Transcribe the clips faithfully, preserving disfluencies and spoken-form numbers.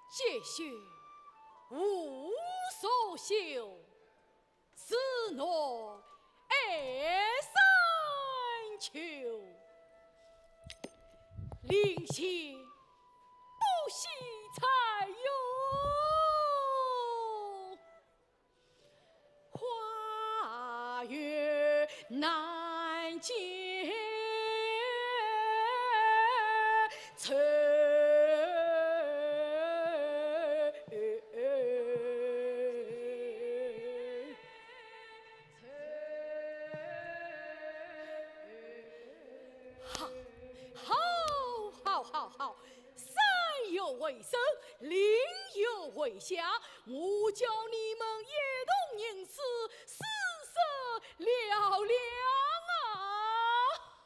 姐婿无所求，自奈二三秋。临行不惜采药， 花月难见愁。好，好，好，好，好。 山有为首，林有为下，我教你们一同吟诗，诗社嘹亮啊！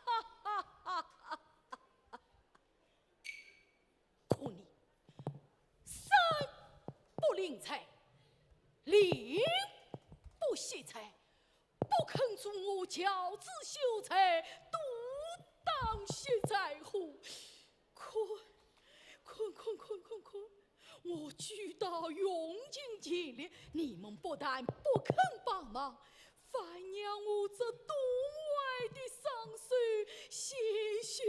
哈哈哈哈哈！可你，山不临财，林不惜财， 不肯助我教子修才，独当惜才乎？看，看，看，看，看，看，我举刀用尽全力，你们不但不肯帮忙，反让我这冻坏的双手鲜血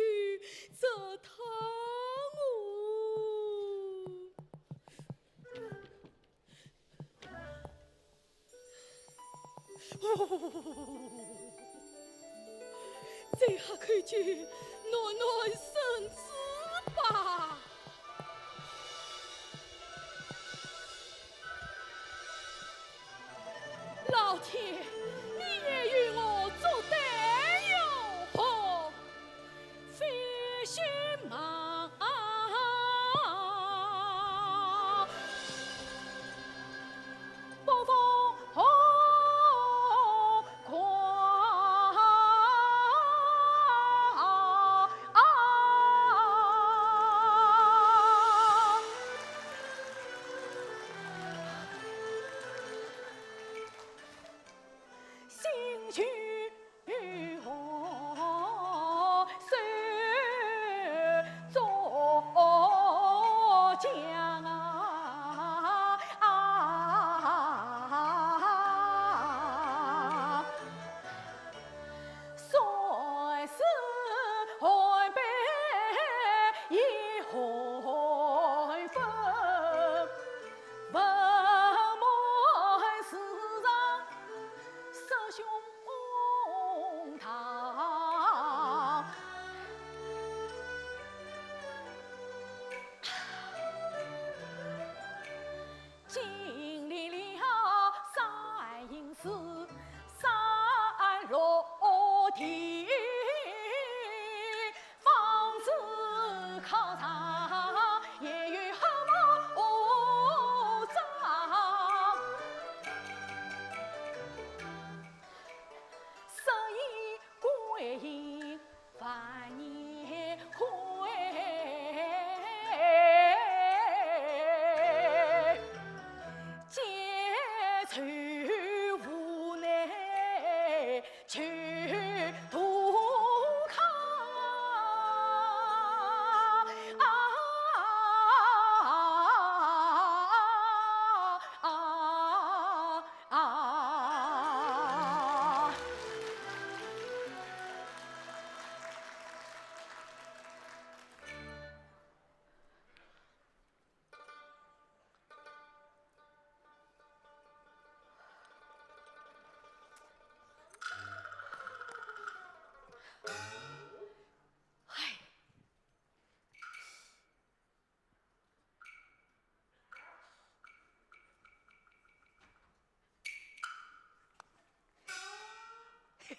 直淌哦！ 这下可就暖暖身子吧。老天，你也与我作对哟！ 飞雪茫，暴风狂。心绪 与我手作将啊，算是寒悲已寒分，文门书场 杀兄堂。经历了三应寺三落地，方知考场也有好无章。 所以归隐万年归，解愁无奈求渡客。啊，啊，啊，啊。 啊。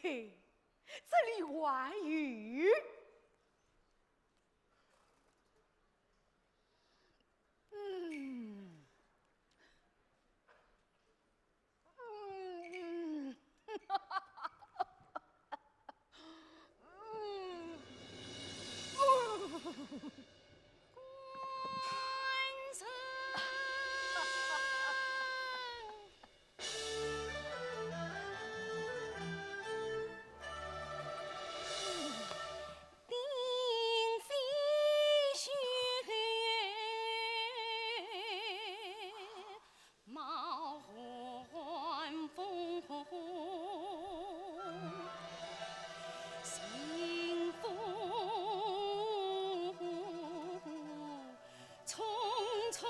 嘿，这里还有。嗯。嗯。嗯。官人。 匆匆。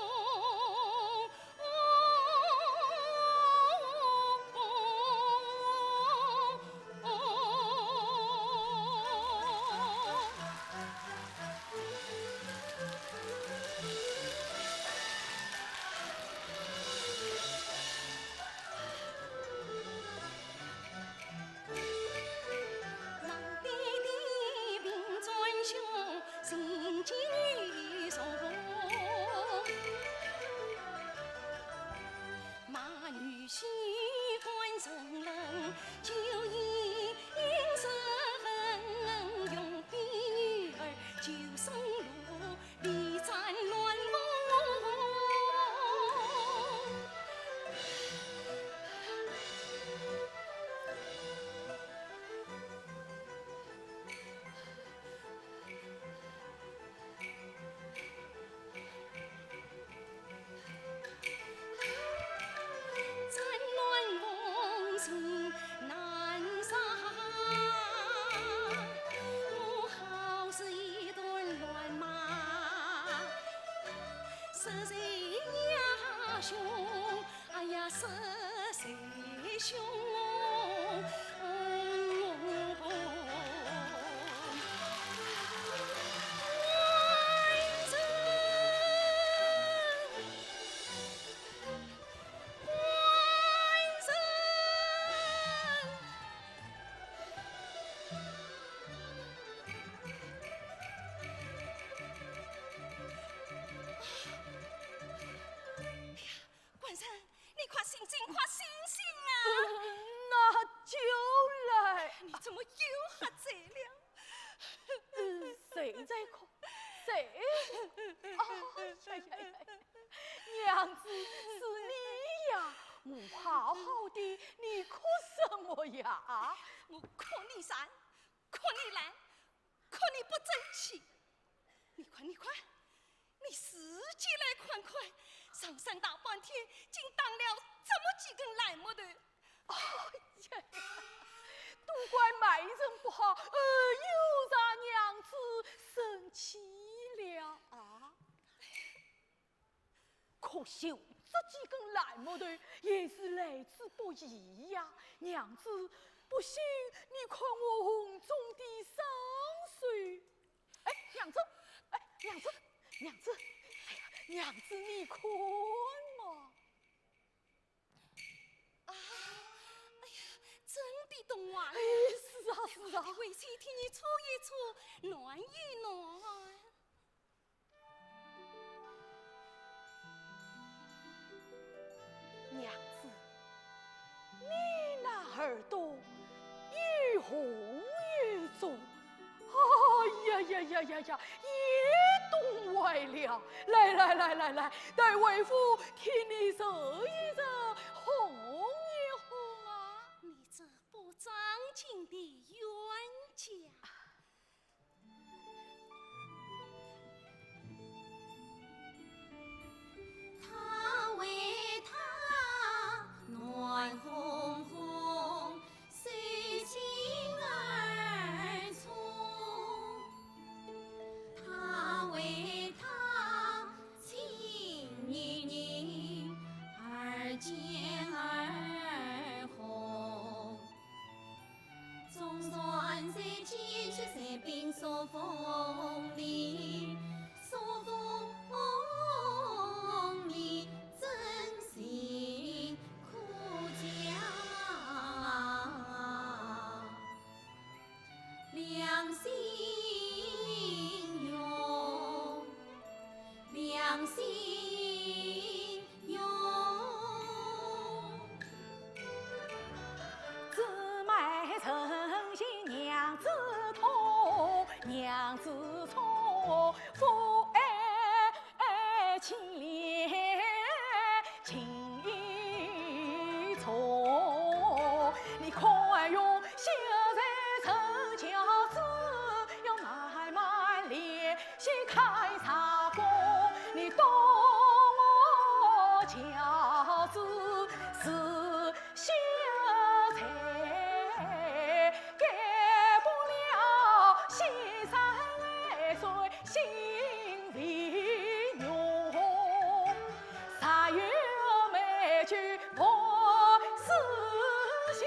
官人，你快醒醒，快醒醒啊！嗯，那就来。你怎么又喝醉了？嗯，谁在哭？谁？哦，呀呀呀呀！娘子，是你呀！我好好的，你哭什么呀？我哭你善，哭你懒，哭你不争气。你看，你看，你自己来看看，上山大半天，竟打了这么几根烂木头。哎呀呀，都怪卖人不好，呃，又让娘子生气了啊！可惜这几根烂木头也是来之不易呀，娘子，不信你看我红中的伤势。哎，娘子，哎，娘子，娘子，哎呀，娘子，你看嘛。 啊，哎呀，真的冻坏了。哎，是啊，是啊。快点回去替你搓一搓，暖一暖。娘子，你那耳朵又红又肿， 哎呀呀呀呀呀，也冻坏了！来来来来来，待为夫替你热一热，烘一烘啊！你这不正经的冤家！哦，你看哟，现在这轿子要慢慢练，先看啥个？你懂我轿子是小菜，改不了先生来说心里用。 啥有美酒不死心，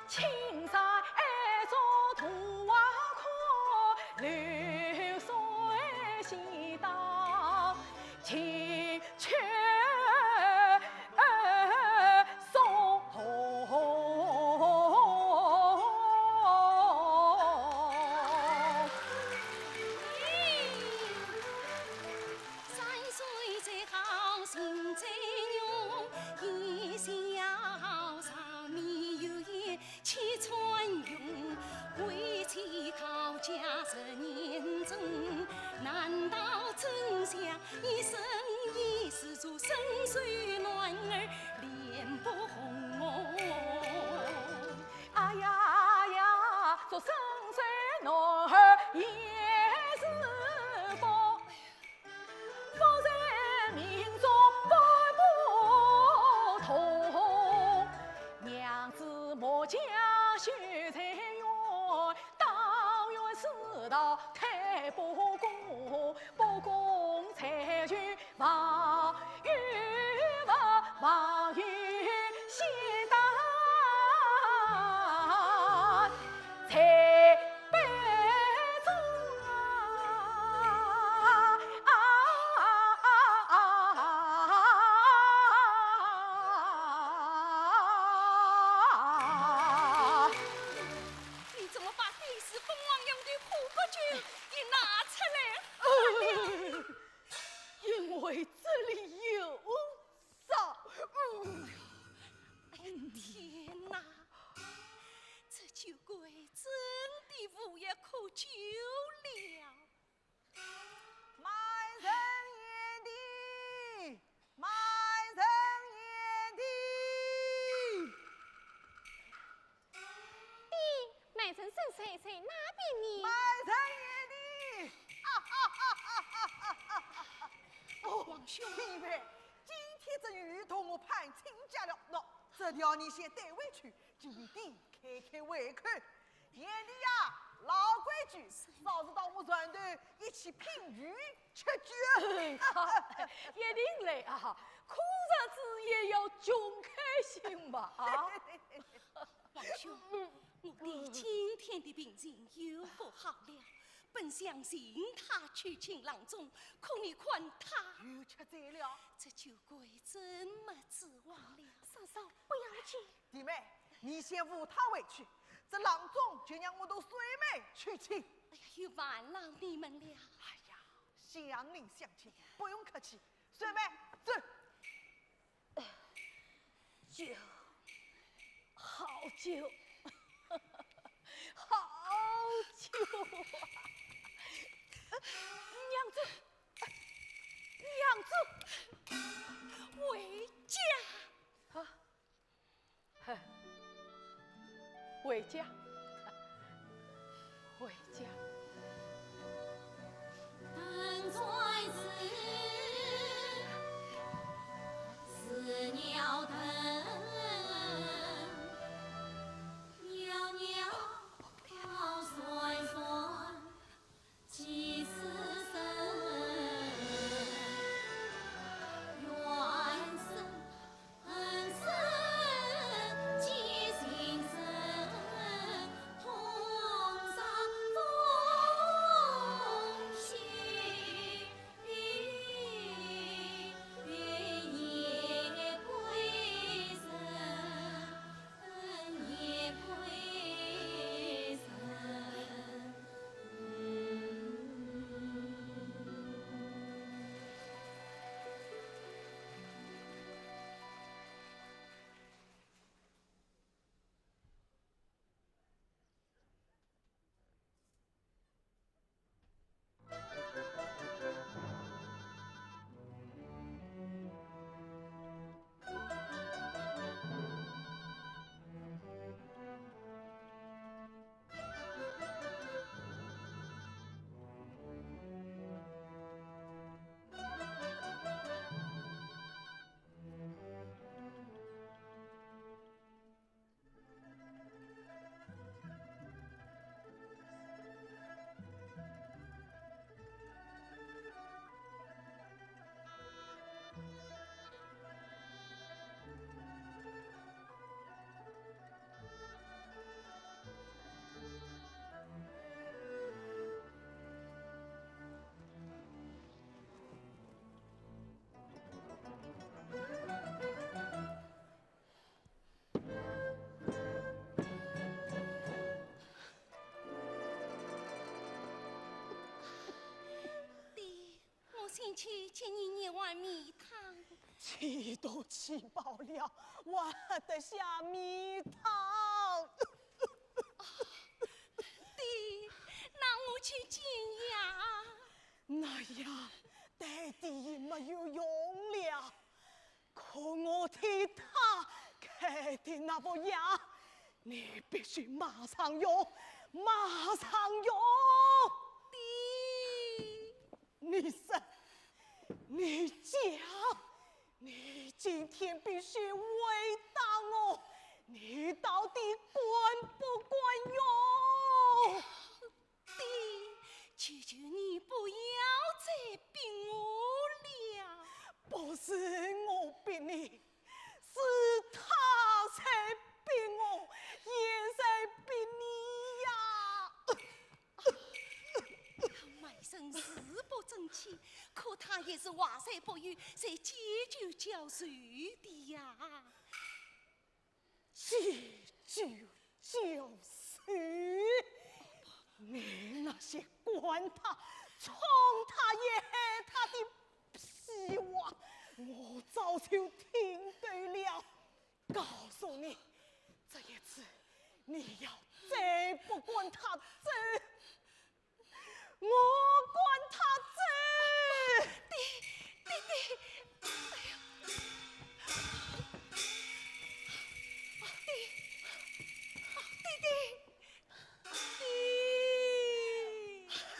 青山爱种土啊苦，流水洗当清。 秋儿送。三岁在行行在用，一笑上面有言 气喘云，为妻逃家十年中，难道真想一生一世做深闺暖儿脸不红哦？哎呀呀，做深闺暖儿也是福。 夫人命中不不同，娘子莫将休在院，但愿世道太不公，不公才求忘于忘，忘于仙丹。 在杯中啊，啊，啊，啊，啊。你怎么把该死凤凰院的苦酒给拿出来了？因为这里有 少。哎呀，天哪！这酒鬼真的无药可救了。满城烟地，满城烟地。 咦，满城声色在哪边呢？满城烟地。哦，皇兄。明白，今天这雨桐我盼亲家了。喏，这条你先带回去，给你爹开开胃口。烟弟呀，老规矩，嫂子到我船头一起品酒吃酒。好，一定来啊，苦日子也要穷开心嘛啊。 皇兄，我爹今天的病情又不好了，本想请他去请郎中，可你看他又吃醉了。这酒鬼真没指望了。嫂嫂，不要紧。弟妹，你先扶他回去，这郎中就让我同水妹去请。哎呀，又烦劳你们了。哎呀，乡邻乡亲，不用客气，水妹，走。 酒，好酒，好酒啊！娘子，娘子，回家。啊，嘿，回家。 回家。去请你一碗米汤。气都气饱了，还喝得下米汤？爹，那我去煎呀。那呀，爹爹也没有用了。 可我替他开的那副药，你必须马上用，马上用。爹，你说，你讲，你今天必须回答我，你到底管不管用？ 爹，求求你不要再逼我了。不是我逼你，是他在逼我，也在逼你呀。卖身是不争气，可他也是话虽不由，在借酒浇愁的呀。 借酒浇愁，你那些管他、宠他也害他的屁话，我早就听够了。告诉你，这一次你要再不管他走， 我管他走。爹，爹爹，哎呀，爹，爹爹，爹。嘿。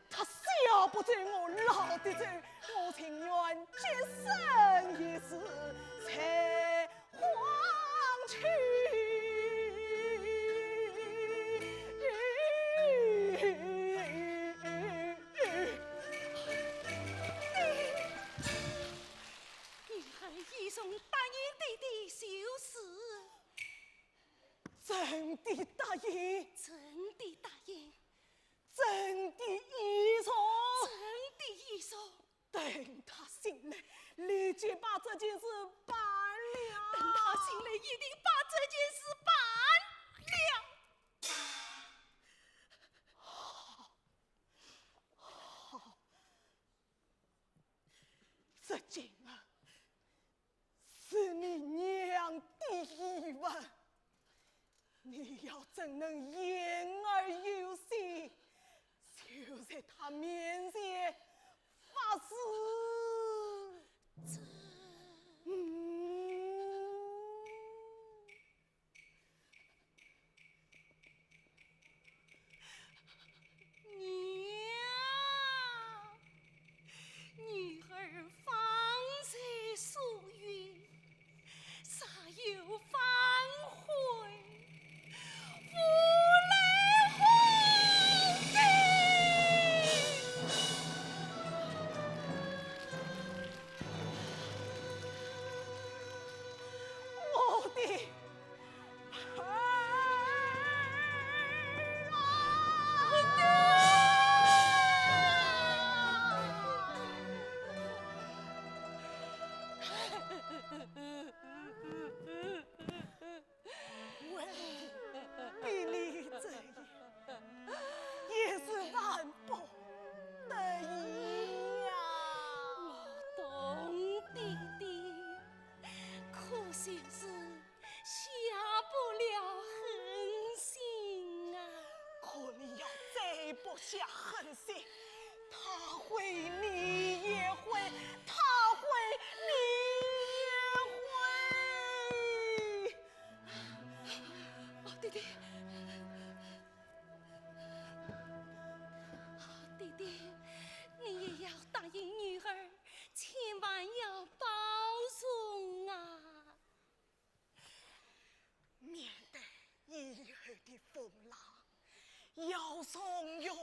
他小不走，我老得走，我情愿洁身一世才黄泉。女儿已从答应爹爹就是。真的答应？真的答应。 真的依从？真的依从。等他醒来，立即把这件事办了。等他醒来，一定把这件事办了。好，好，这件啊， 是你娘的遗物，你要怎能言而有信？就在她面前发誓。这，嗯。 娘，女儿下狠心，他会，你也会，他会，你也会。哦，爹爹，爹爹，你也要答应女儿，千万要保重啊！ 面对以后的风浪，要重用，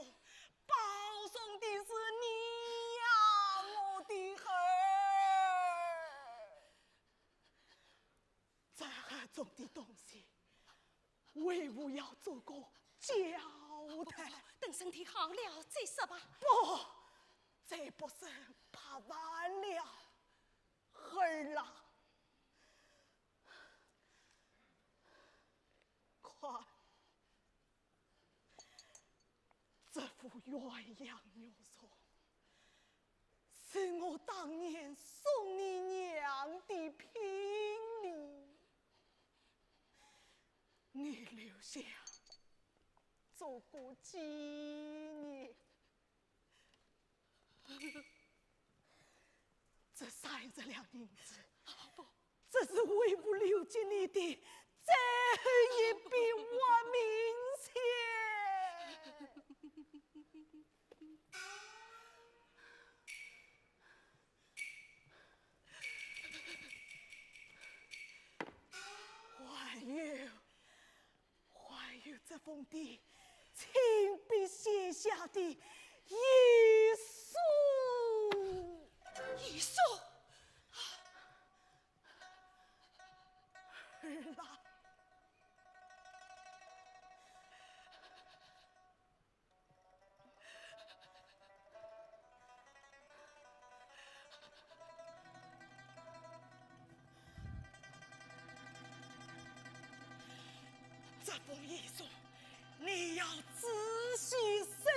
保重的是你呀，我的儿。这盒中的东西，为父要做个交代。等身体好了再说吧。不，这不是八万了，儿啊， 看，这副鸳鸯玉镯，是我当年送你娘的聘礼，你留下做个纪念。 这三十两银子，这是为父留给你的最后一笔活命钱。还有， 还有这封的亲笔写下的遗书。遗书？儿啊， 这封遗书，你要仔细搜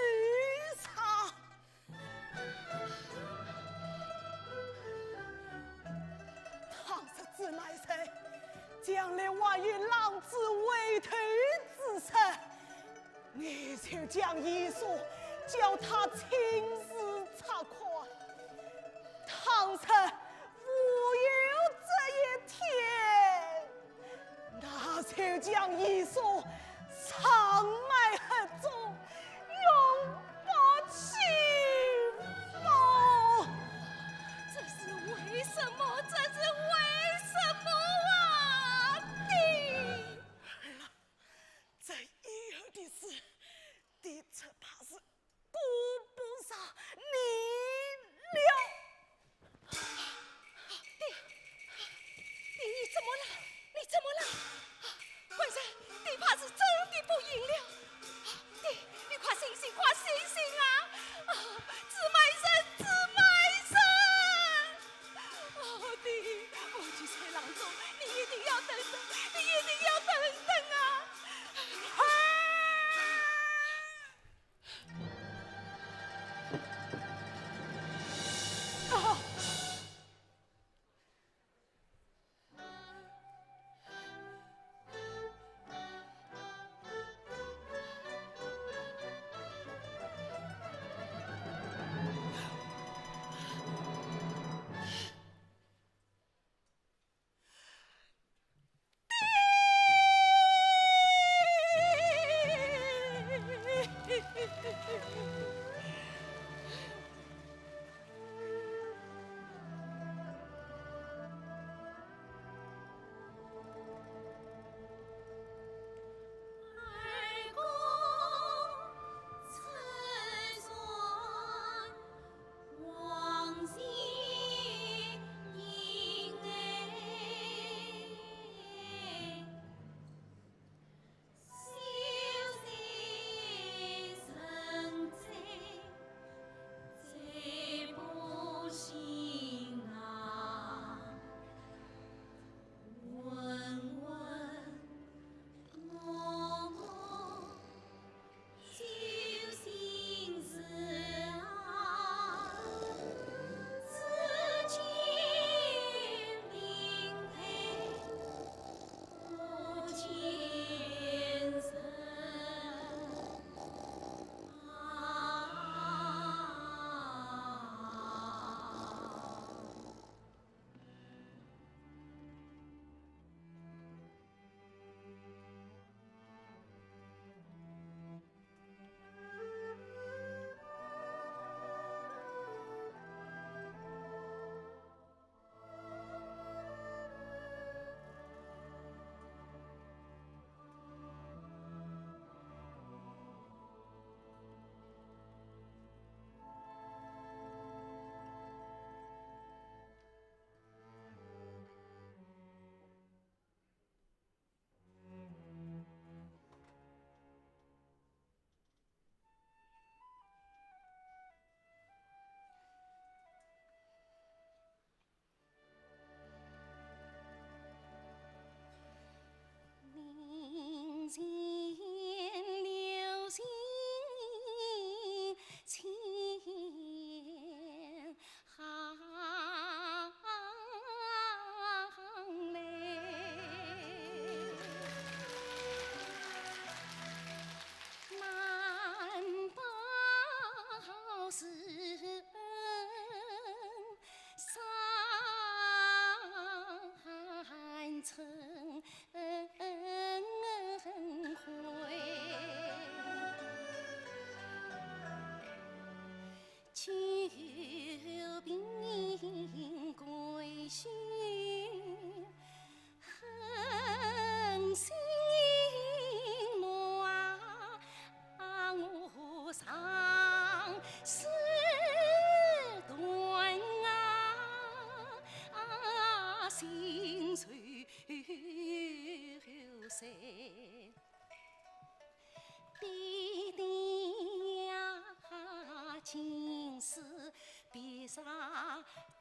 查。倘若子卖身，将来万一浪子回头之时， 你就将遗书叫他亲自查看。倘若无有这一天，那就将遗书藏埋盒中，永不启封。这是为什么？这是为什么啊，爹？儿啊， 这以后的事，的确怕是顾不上你了。爹，爹，你怎么了？你怎么了？官人，爹怕是真的不行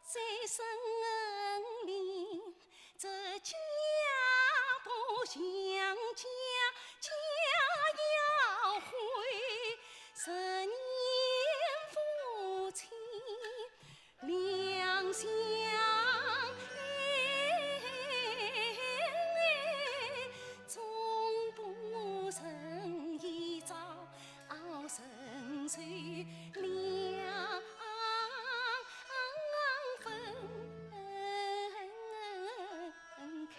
在森林，这家不像家，家要回十年夫妻两相爱，终不成一朝成愁两分开。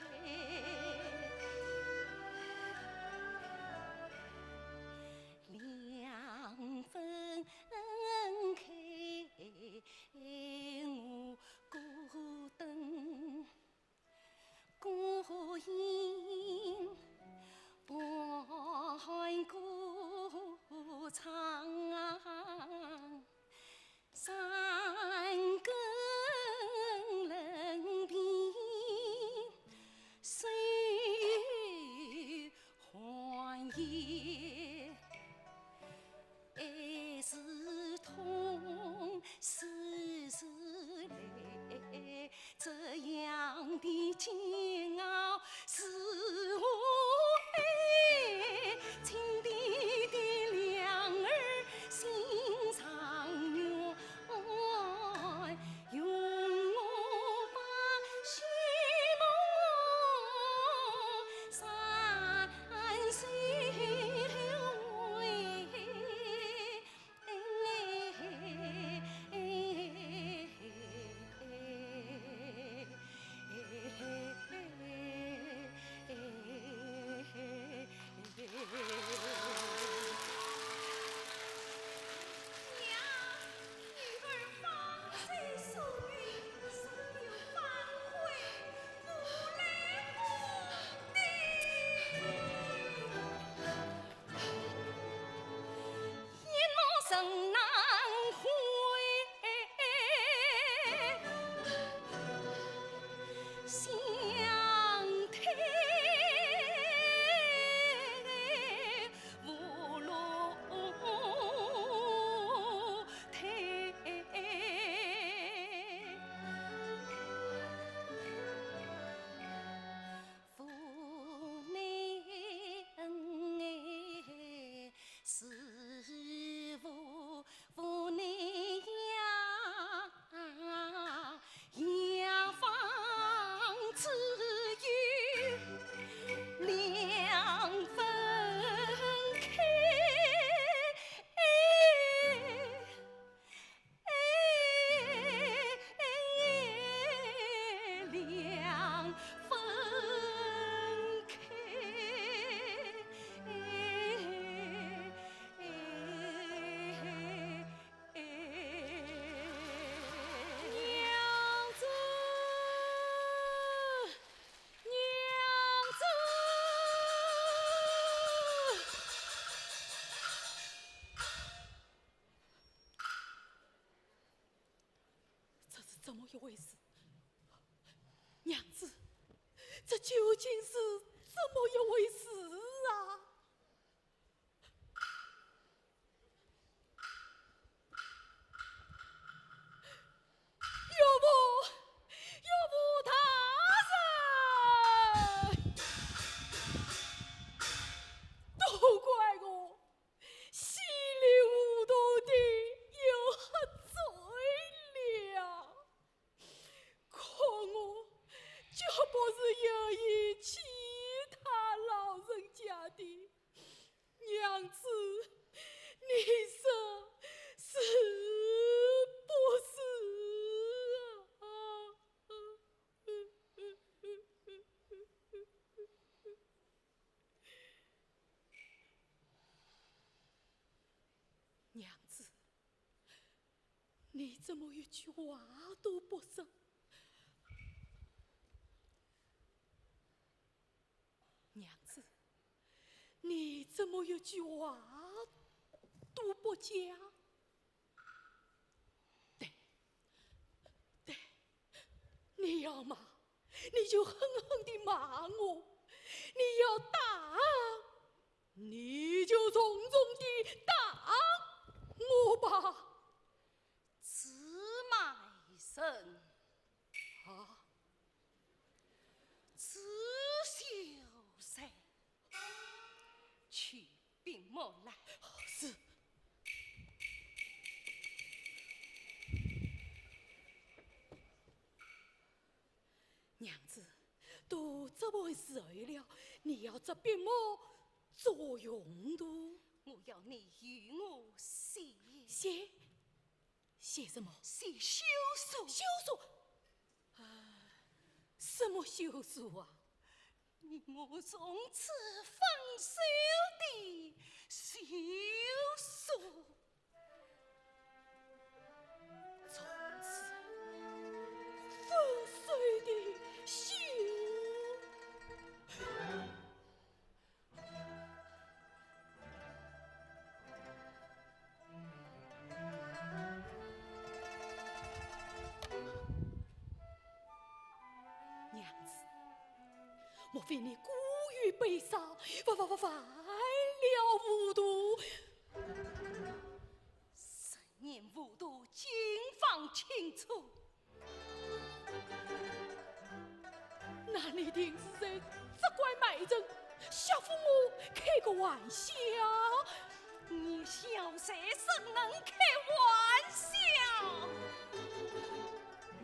两分开，我孤灯。 孤影伴孤窗，三更冷冰水寒夜。 爱是痛，思是泪，这样的煎熬是无悔。亲爹爹两儿心上愿，容我把戏梦三岁回。 娘，女儿方才所言，自有反悔，无奈何的。 一目神难回，相推无路退。 无奈恩爱是无，无奈呀，呀方知有两分开。 两分开。娘子，娘子。 这是怎么一回事？娘子，这究竟是怎么一回事啊？岳父，岳父大人！都怪我 稀里糊涂地又喝醉了。可我绝不是有意欺他老人家的。娘子，你说是不是啊？ 娘子，你怎么一句话都不说？娘子，你怎么一句话都不讲？ 对，对，你要骂，你就狠狠地骂我；你要打，你就重重地打我吧。自卖身。啊，朱秀才，去禀母来。是。娘子，都这般时候了，你要这禀母做何用途？我要你与我写。写？ 写什么？写休书。休书？啊，什么休书啊？你我从此分手的休书。从此分手的休 娘子，莫非你过于悲伤，忘忘忘忘了糊涂？十年糊涂，今方清楚。 那你定是在责怪卖人，吓唬我开个玩笑。你小才怎能开玩笑？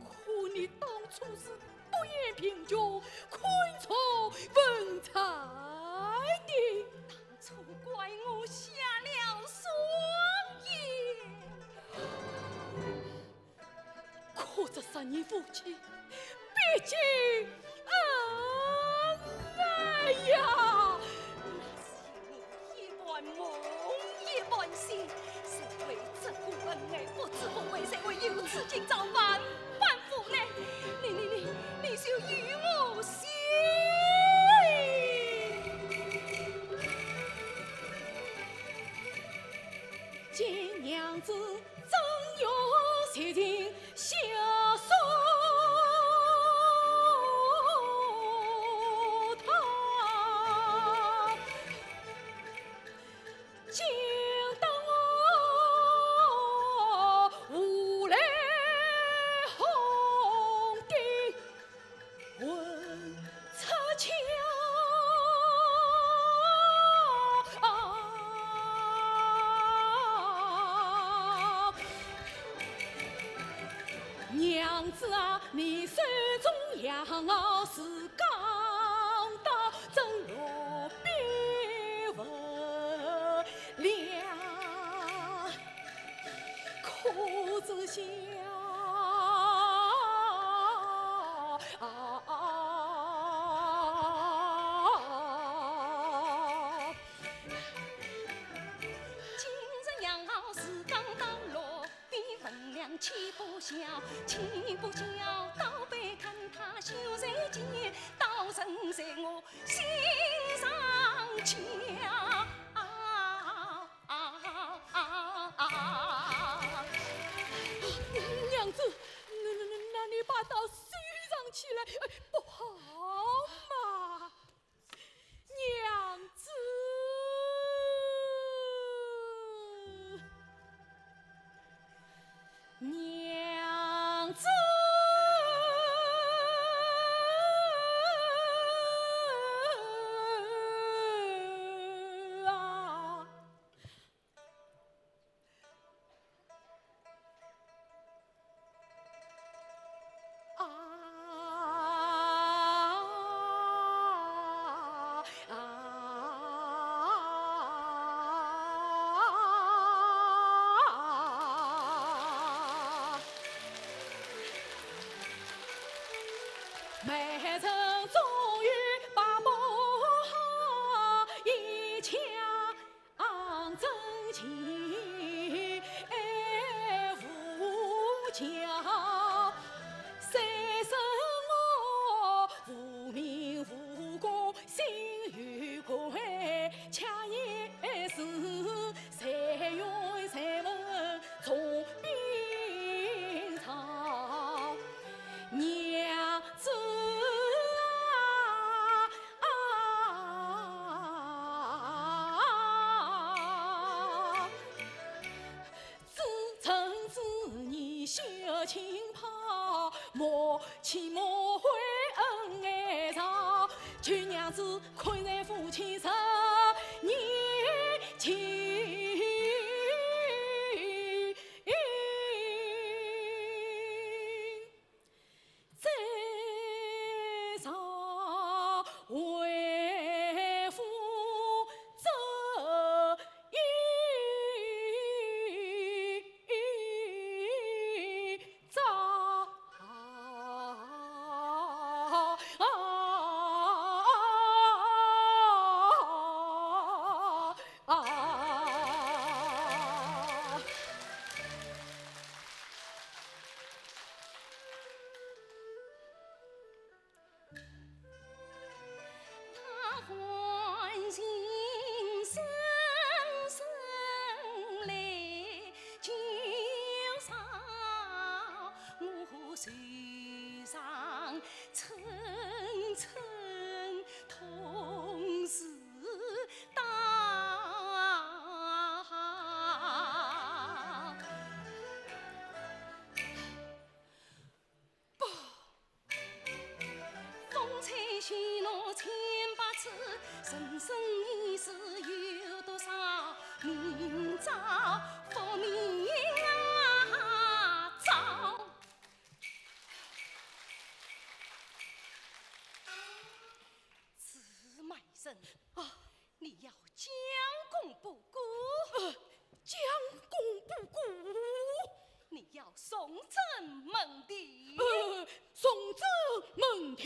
可你当初是独眼贫穷，看错文采的。当初怪我瞎了双眼。 可这十年夫妻，毕竟恩爱呀。那是你一半梦一半醒，谁会这个恩爱不知不悔，谁会有此今朝万般无奈？你你你，你就与我写。 见娘子正欲绝情，笑说她，竟当我无赖红顶 问出腔。娘子啊，你手中羊羔是钢刀，怎落笔无良？ 可知晓啊？今日羊羔是钢刀落笔无良，岂不孝，岂不孝，刀背看他羞才见，刀人在我心上翘。 啊啊啊！娘子，那那那那你把刀收藏起来，哎，不好嘛！娘子，娘子啊！ 啊啊！媒人终于把梦一腔 昂真情无价，虽说我无名无故心有愧，却也是谁怨谁问从边上。娘子啊，起码会恩爱上，求娘子看在夫妻十年情。再上为夫这一 朱买臣，啊，你要将功补过。呃，将功补过。你要重整门庭。呃，重整门庭。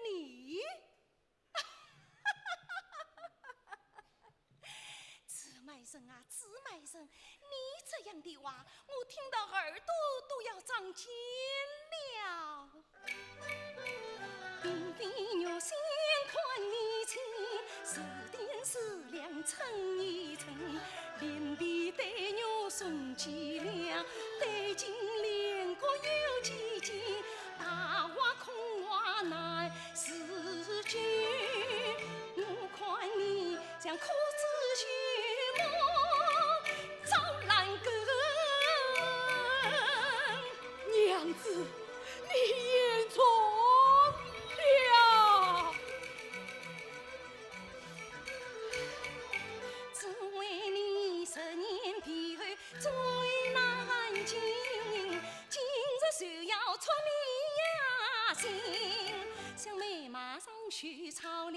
你？朱买臣啊，朱买臣，你这样的话，我听得耳朵都要长茧了。 娘子，你言重了。娘子。娘子。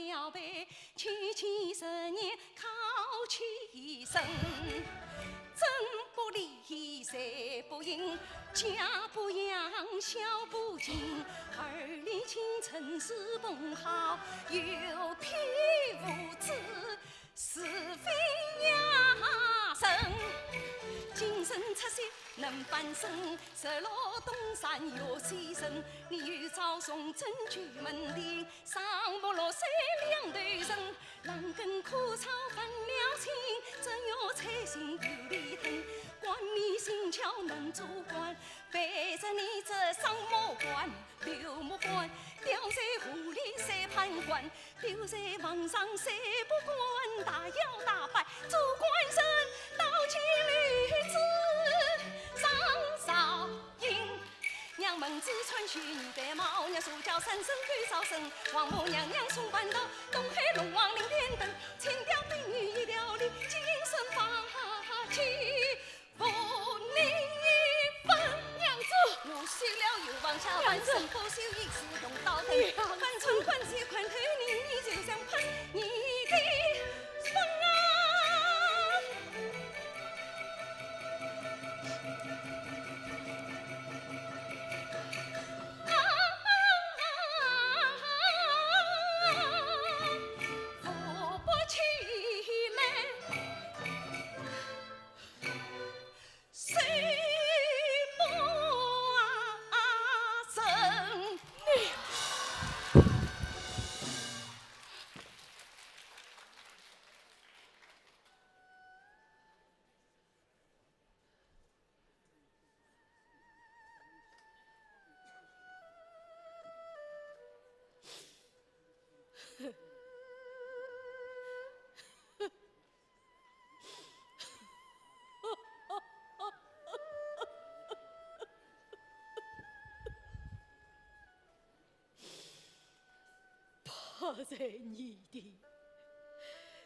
不在你的，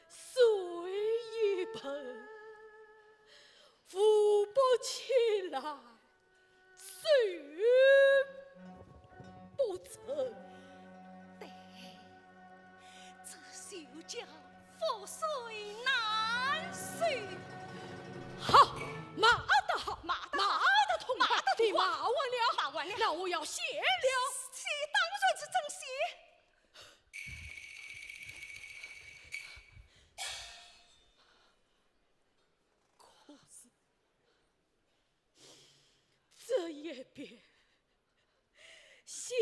水一盆，扶不起来，手不成。对，这就叫覆水难收。好，骂得好，骂得好，骂得痛快，骂得痛快。你骂完了，骂完了。那我要谢了。谢当然是真谢。 可是，这一遍，先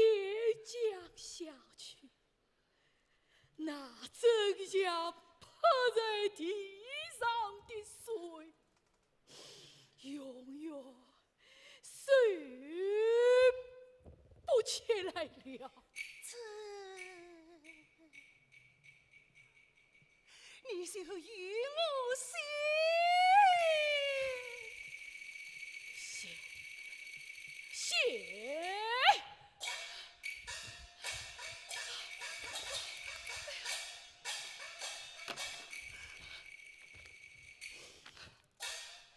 讲下去，那真像泼在地上的水，永远 收不起来了。这，你就与我谢。谢，谢。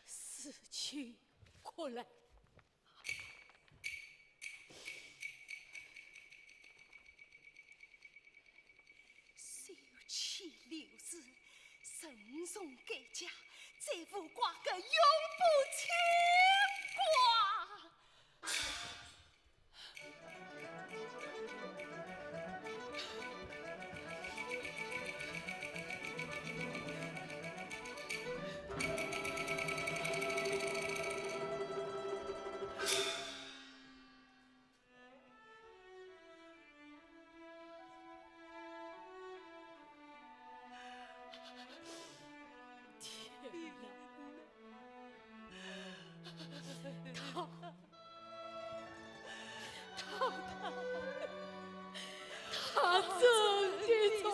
事情过来。休戚留之，任从改嫁，再无瓜葛永不牵挂。 天哪！他，他，他，他真的从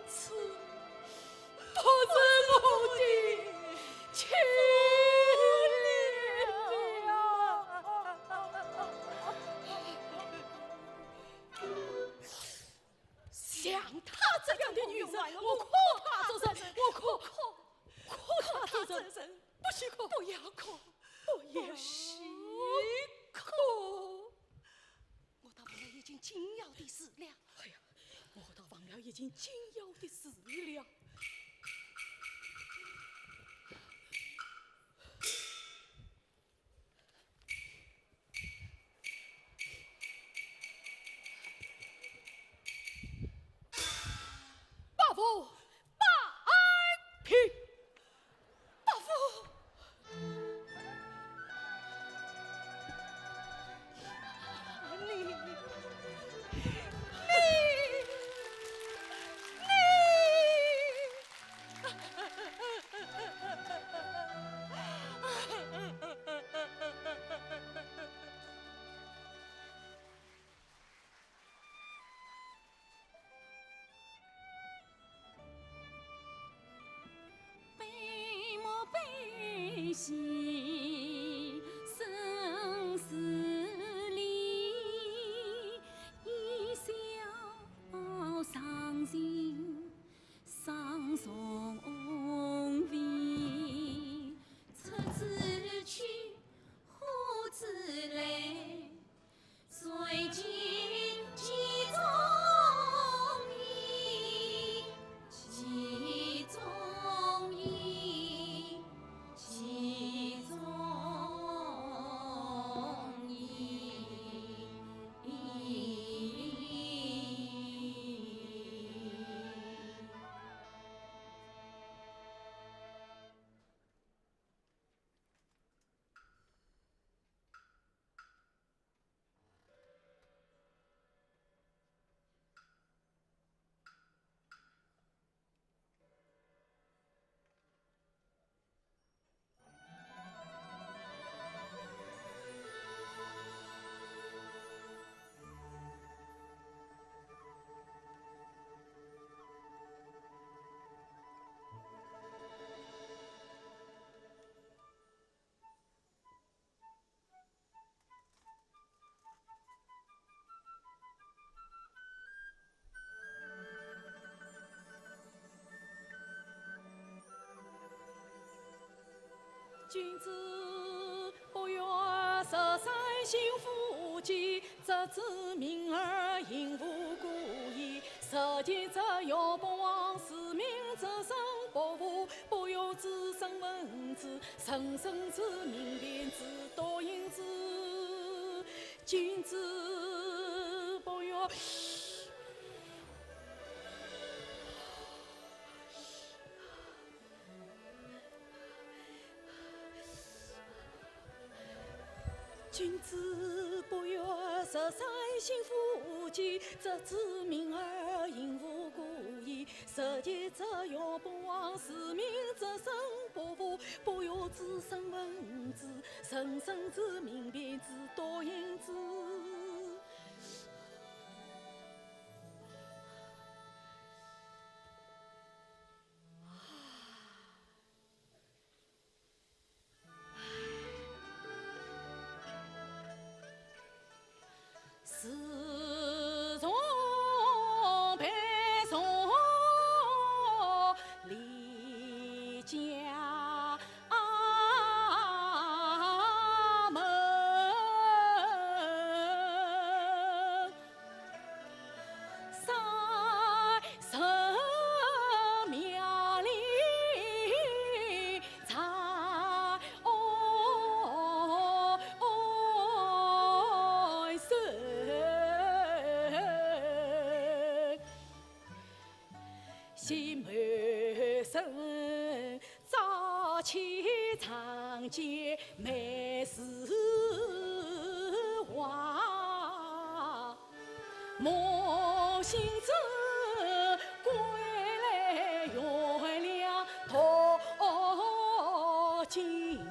此不是我的亲了。 像她这样的女人，我哭她做甚？我哭，哭她做甚？不许哭，不要哭，不要哭。我倒忘了已经紧要的事了。哎呀，我倒忘了已经紧要的事了。 伯父，伯安平，伯父。你，你，你。君子不学十三行五戒，则知明而行无故矣。十戒则要不忘，是名则生不悟，不学之则闻之，甚深则明辨之，笃行之。君子不学。 君子不学十三行五戒，则知明而行无故矣。十戒则要不忘，是名则生不悟，不学之则闻之，甚深则明辨之，笃行之。 自从被送离家门， 山神庙里在安身。 心门深，朝起长街梅树花。梦醒时，归来月亮托金楼。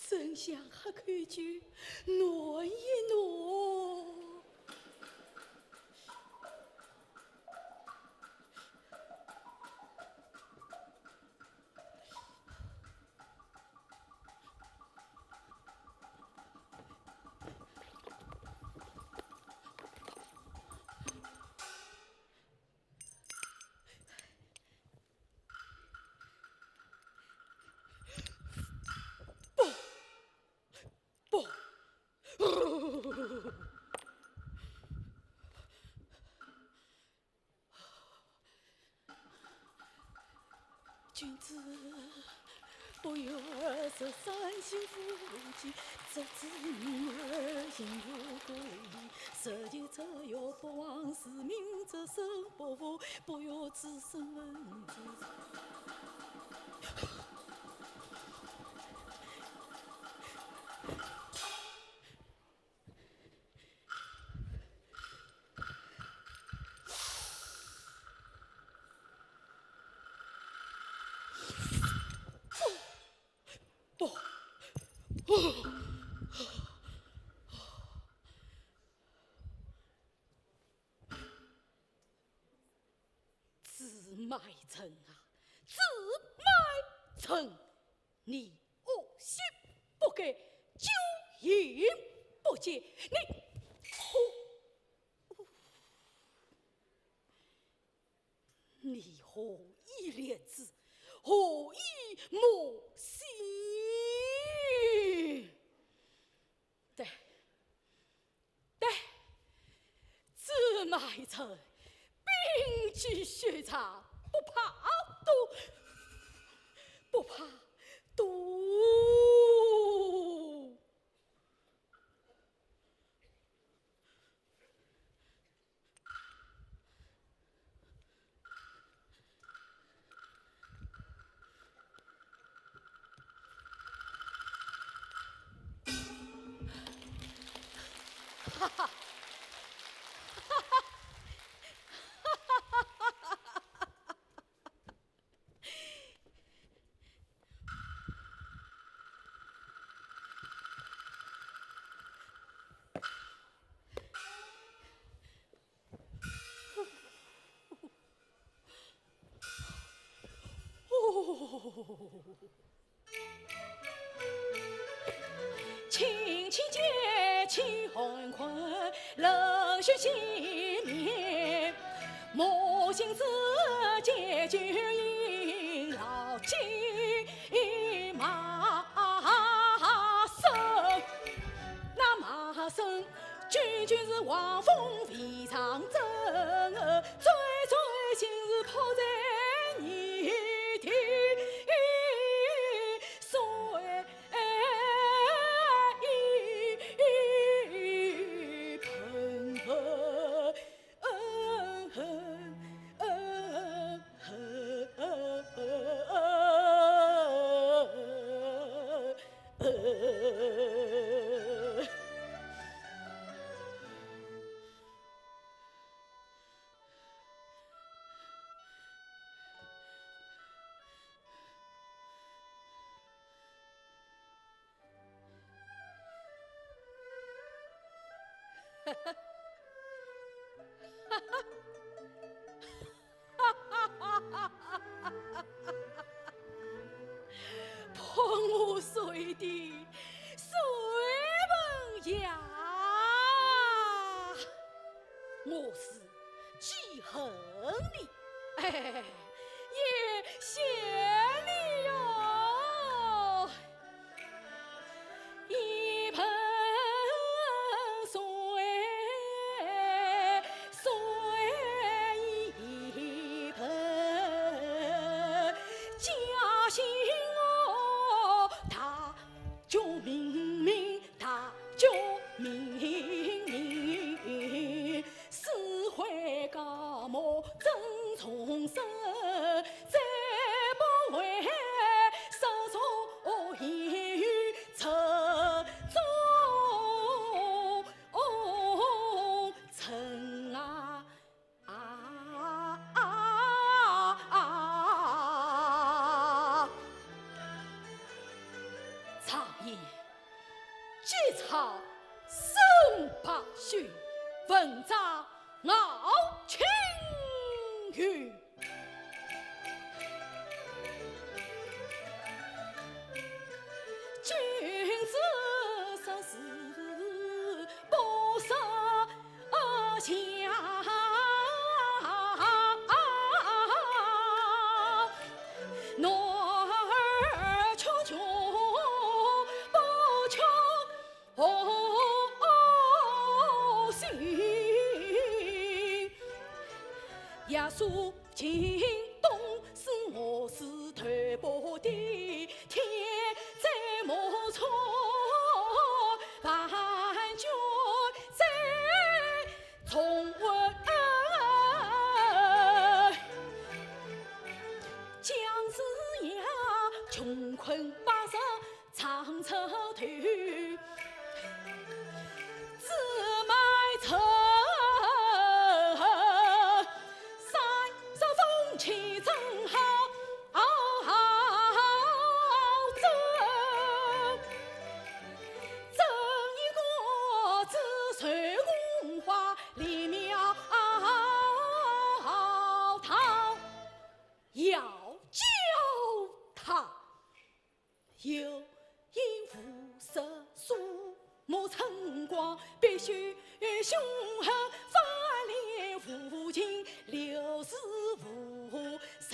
真想喝口酒暖一暖。 不，不。 君子不学十三行五戒，则知明而行无故矣。十戒则要不忘，是名则生不悟，不学之则闻之。 不。 褾奪臣啊，褾奪臣！你恶习不改，酒饮不节，你，你何以立志，何以谋生？对， 对，褾奪臣，摒弃学场，不怕毒，不怕毒。 哈哈，哈哈，哈哈，哈哈，哈哈。轻轻解起寒困，冷血洗面，莫信子解救，老金马生，那马生 究竟是望风飞上天，最终竟是仆在你的水盆。 泼我水的水盆呀，我是记恨你，哎，也想你哟。 一盆水，水一盆，叫醒我大救命，大救命。 死灰高木正重生，再不会失足于池中沉啊！啊啊啊！常言， 结草生百秀，文章傲青云。君子说事不说 下。男儿吃穷不吃红心。耶稣 今冬是我是头部的天，再莫错，万军再重问。将士呀，穷困百姓 常出头，姊妹愁，三十分钱正好挣，挣一个子孙荣华里庙堂，要叫他 有言无实诉，莫春光必须凶狠，翻脸无情，六十五神。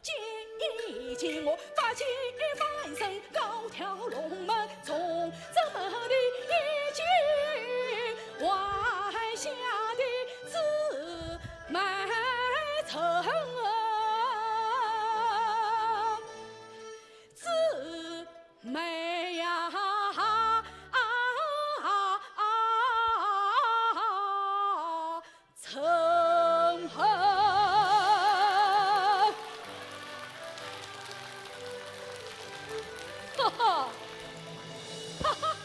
见一见我，发起翻身，高挑龙门，从这门的一进，还下的姊妹愁。 姊妹呀，成恨。哈哈，哈哈哈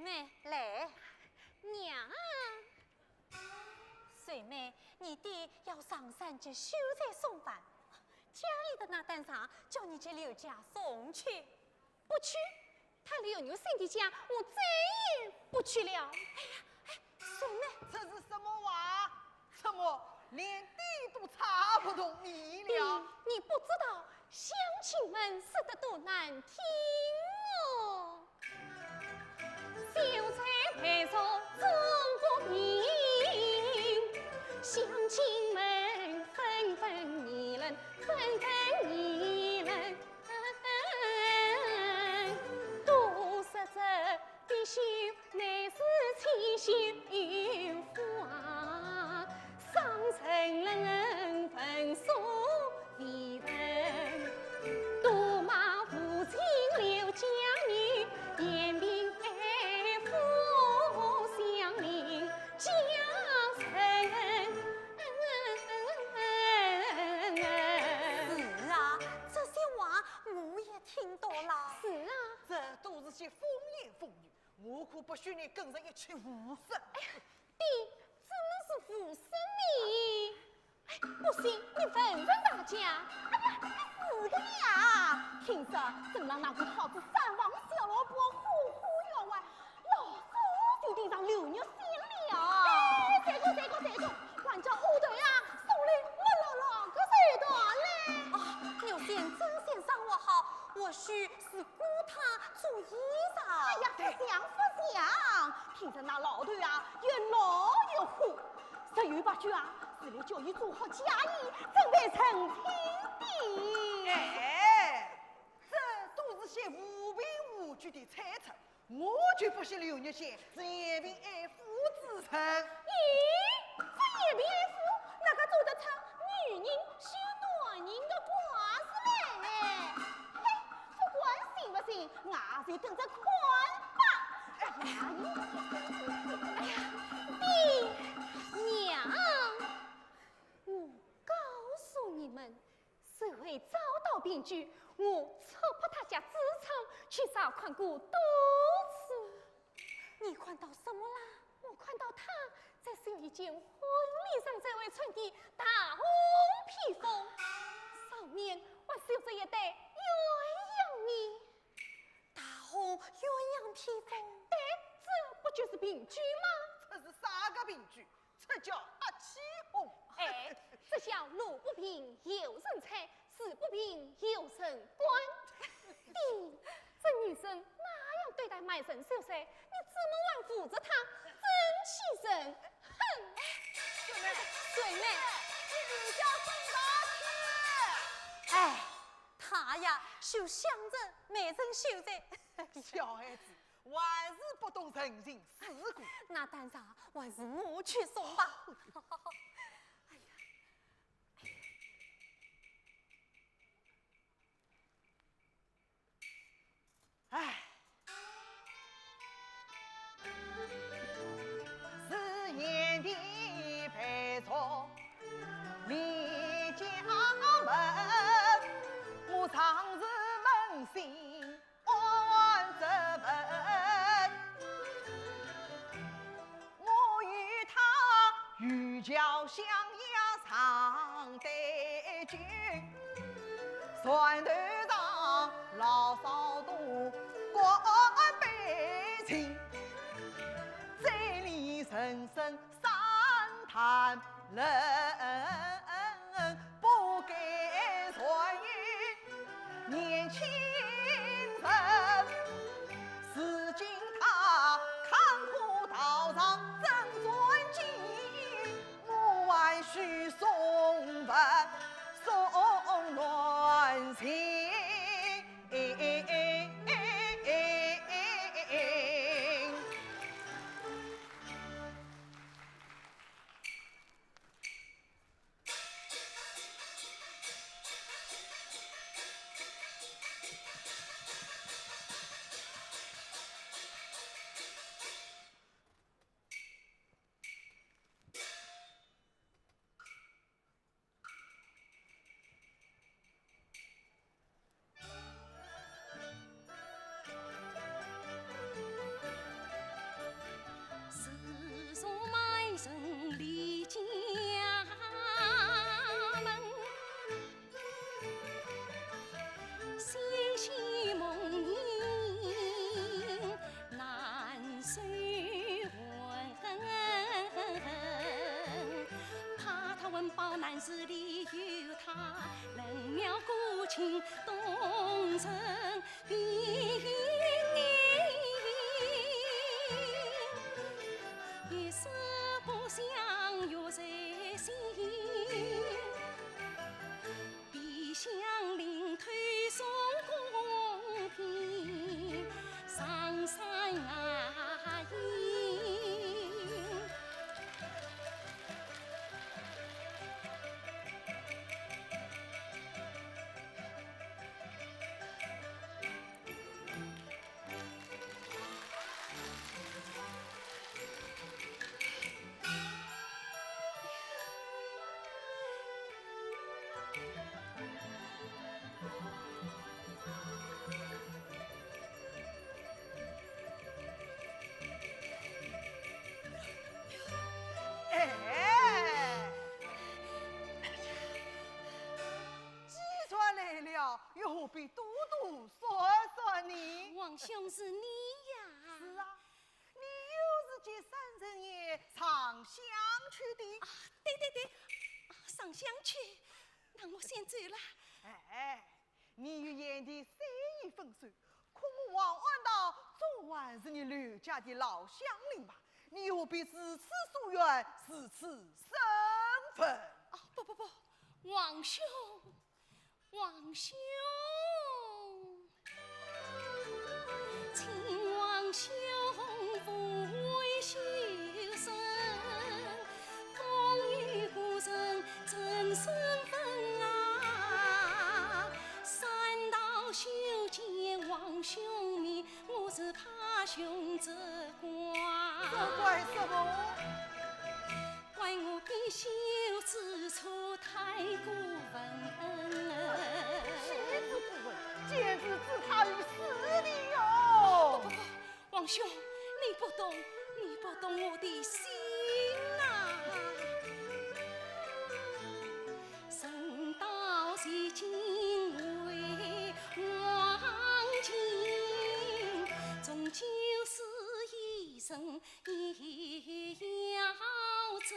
妹，来。娘。水妹，你爹要上山给秀才送饭，家里的那担茶叫你给刘家送去。不去，他刘玉仙的家，我再也不去了。哎呀，哎，水妹。这是什么话？怎么连爹都插不动你了？爹，你不知道，乡亲们说的多难听哦。秀才配做中国名，乡亲们纷纷议论，纷纷议论。都说这必须乃是千秋有福啊，上层人文所未闻，都骂父亲刘家女，嫌贫爱富，乡邻家人。是啊，这些话我也听到了。是啊。这都是些风言风语，我可不许你跟人一起胡说。哎呀，爹，怎么是胡说呢？哎，不信你问问大家。哎呀，是个呀，听说正让那个讨子山王小老伯呼呼要外，老早就盯上刘玉仙了。哎，这个，这个，这个，还叫丫头啊，送来没落落个手段嘞。啊，玉仙真心肠我好，或许是 雇她做衣裳。哎呀，不像不像，听说那老头啊，又老又虎，十有八九啊，是来叫伊做好嫁衣，准备成亲的。哎，这都是些无凭无据的猜测，我就不信刘玉仙是嫌贫爱富之人。咦，不嫌贫爱富，哪个做得出女人嫌男人的话事来呢？嘿， 不管信不信，俺就等着看吧。哎呀，爹娘，我告诉你们，这回遭到平局，我戳破他家猪肠，去查看过多次。 你看到什么啦？我看到他在绣一件婚礼上才会穿的大红披风，上面还绣着一对鸳鸯呢。大红鸳鸯披风？对，这不就是凭据吗？这是啥个凭据？这叫瞎起哄！哎，这叫路不平有人搀， 事不平有人管。爹，这女人那样对待卖身秀才，你怎么还扶着她？真气人！哼！秀妹，秀妹，你比较生大气。哎，她呀，就想着卖身秀才。小孩子，还是不懂人情世故。那担茶还是我去送吧。哎呀， 唉。是贤弟陪着你家门，我常是扪心 安这份。我与他渔樵相邀唱对酒，船头上老少渡过悲情，醉里人生 三叹人不该传年轻人。如今他看破道上真传奇，我还须送佛送暖情。一世不想有谁心，比香邻推送公平，上山啊！哎，既然来了，又何必多多说说呢？王兄是你呀？是啊，你又是接三人爷上香去的。啊，对对对，啊，上香去，那我先走了。哎，你与贤弟虽已分手，可我王安道总还是你刘家的老乡邻吧？你何必如此疏远，如此生分？啊，不不不，王兄，王兄。请王兄勿为修身，风雨孤身怎生分啊？三道修见王兄面，我是怕兄责怪。责怪什么？ 怪我必修之初太过分。岂止过分，简直置他于死地哟！不不不，王兄，你不懂，你不懂我的心啊！人到如今为王情，终究是一生 也要争。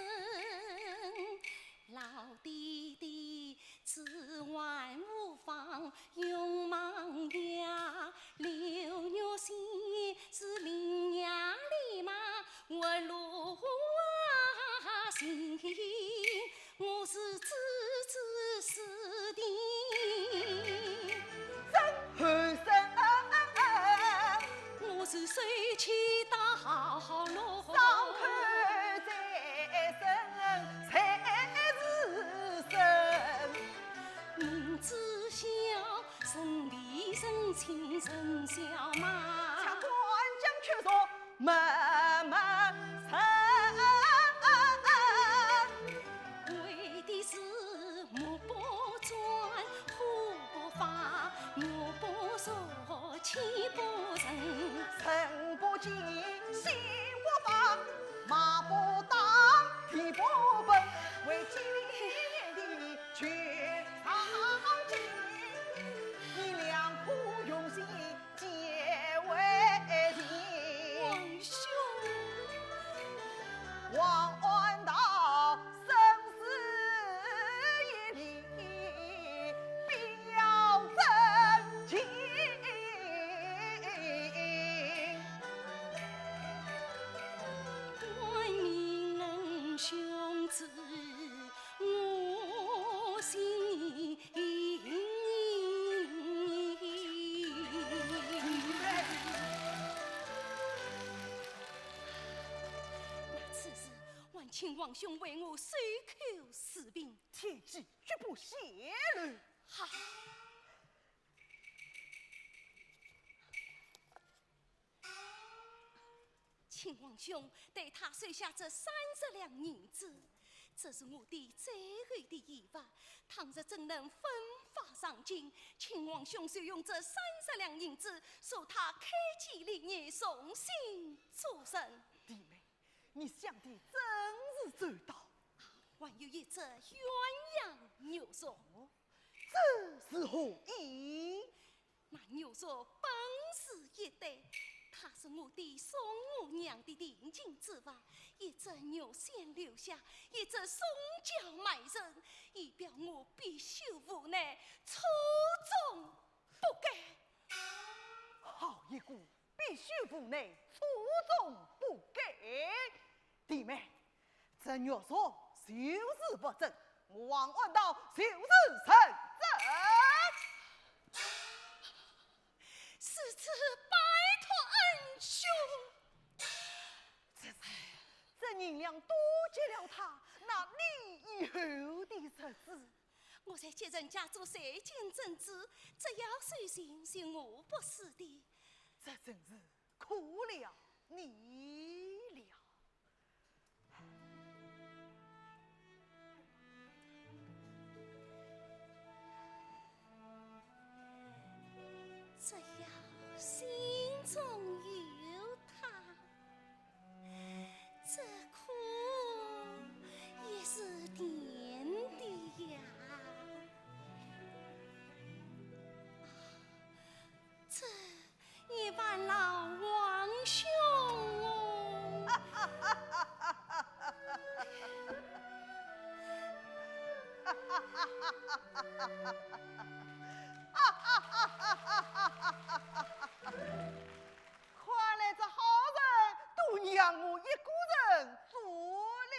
老弟弟，此晚无妨用忙呀，六月雪是林呀里嘛，我路行，我是知之是的。 后生，我是手起刀落，伤口再深才是深。明知晓人比人亲人小嘛，却断将缺少慢慢成。为的是目不转， 不发，我不说，岂不成？人不见，心不放，马不当，蹄不奔，为千里的去上进，你两颗用心 结为情。王兄。王安道生死一例，必要真情。官命恩兄子，我心 那此事，还请王兄为我守口如瓶。切记，绝不泄露。好。 请王兄代他收下这三十两银子，这是我的最后的遗物。倘若真能分发上京，请王兄就用这三十两银子，助他开基立业，重新做人。弟妹，你想的真是周到。还有一则鸳鸯玉镯。哦，这是何意？ 那玉镯本是一对，它是我爹送我娘的定情之物，一只玉先留下，一只送交媒人，以表我必修无奈，错综不该。好一个必须无奈，错中不该。弟妹，这玉镯就是不真，我王安道就是认真。 是，是，拜托恩兄。这，这银两多给了他，那你以后的日子？我在别人家做谁见证之？只要谁信，信我不是的。这真是苦了你了。 只要心中有他，这苦也是甜的呀。这 一番老王兄哦。看来这好人都让我一个人做了。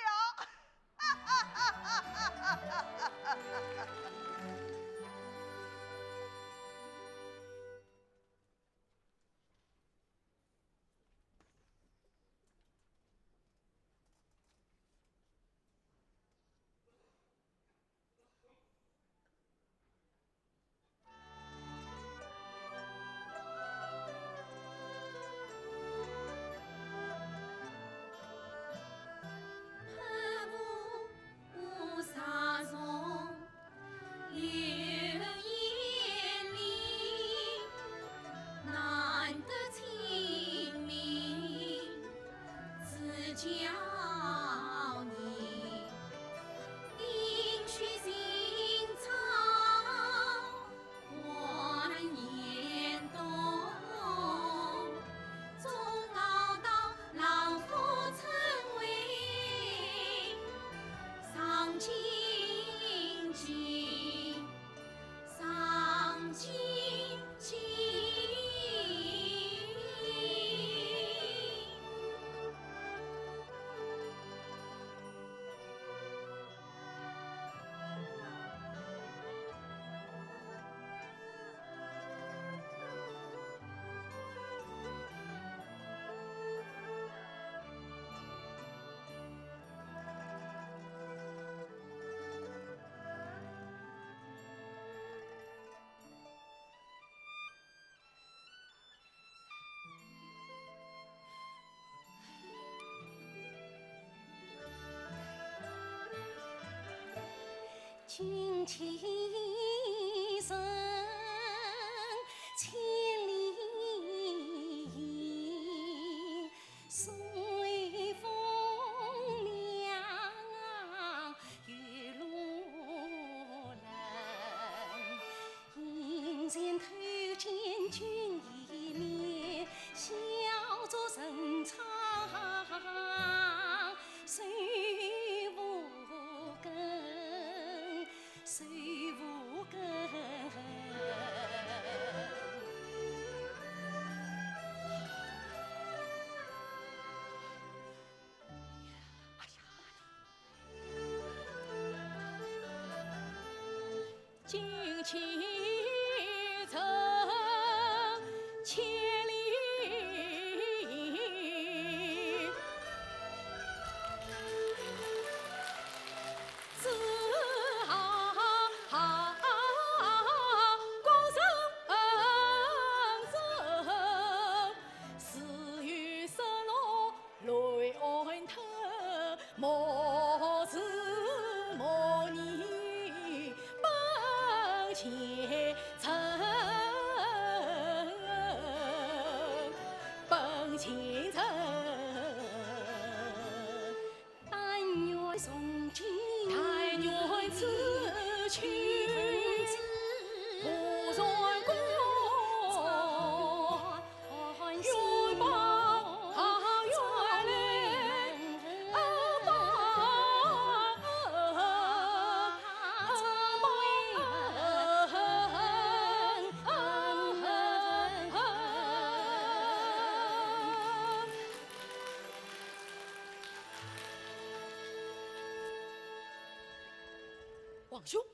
王兄，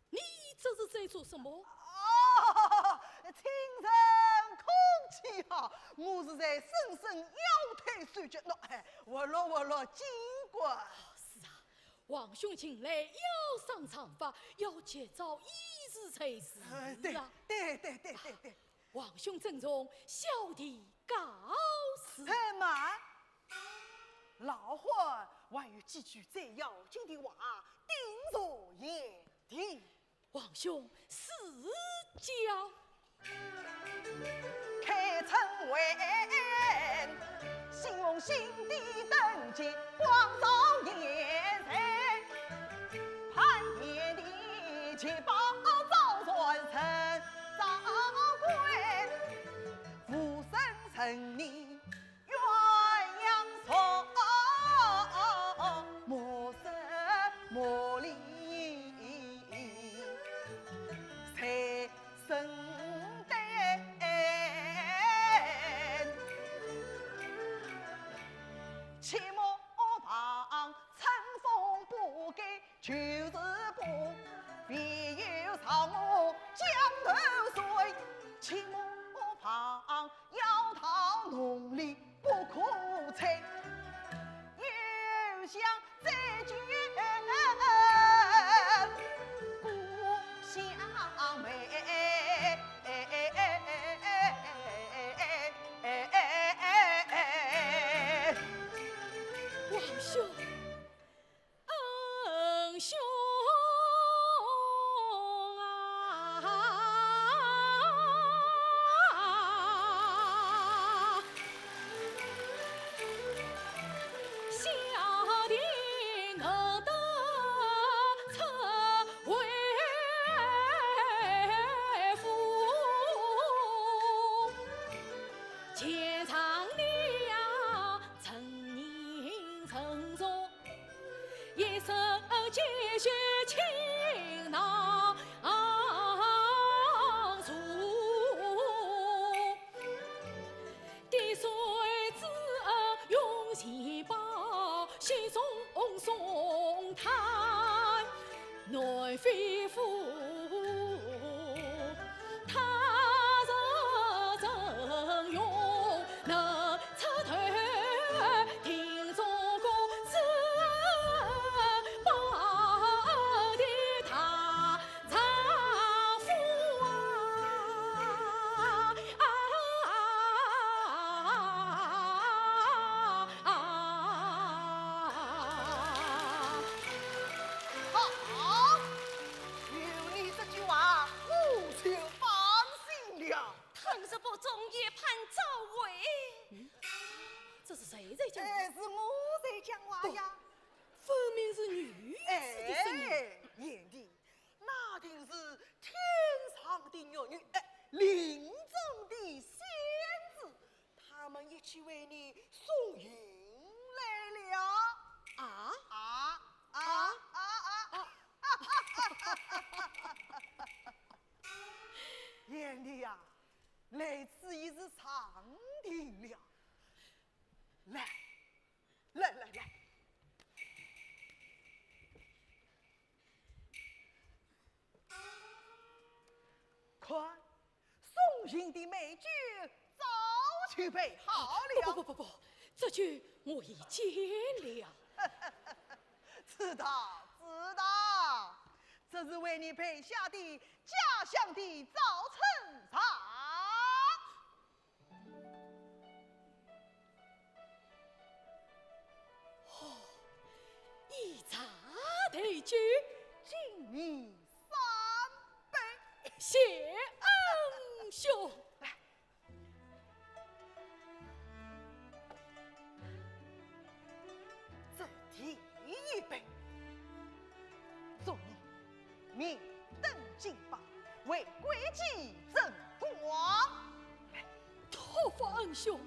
你这是在做什么？哦，请人客气哈，我是在伸伸腰腿手脚，喏，哎，活络活络筋骨。是啊，王兄近来腰伤常发，要及早医治才是啊。哎，对，对，对，对，对，对。王兄珍重，小弟告辞。哎，慢，老汉还有几句最要紧的话，叮嘱贤弟。 王兄，赐教。开春晚，新红新地登记，光照贤才，攀岩的七宝造船人，造官无声胜利 鸳鸯船，莫失莫离在身边。切莫防春风不改 旧时风，唯有朝我江南水，切莫防要逃农历不可吹。又想再见故乡妹。王兄， 恩兄啊，小弟我得出为父，见上了 成人成种，一生积蓄情囊如。滴水之恩永相报，雪中送炭 难非父。他日真容能出头，定中公子报的大丈夫啊！啊啊啊啊啊！ 好，有你这句话，我就放心了。倘若不中，也盼早回。嗯，这是谁在讲话？哎，是我在讲话呀。不，分明是女子的声音。哎，贤弟，那定是天上的月女，哎，林中的仙子， 他们一起为你送行来了。啊？啊啊啊啊！啊！贤弟呀，来此已是长亭了。来，来来来， 看，送行的美酒早就备好了。不不不不不，这酒我已见了。知道，知道，这是为你备下的家乡的早春茶。 哦，以茶代酒，敬你三杯。谢恩兄。来，这第一杯，祝你 明灯金榜，为国计争光。来，托付恩兄。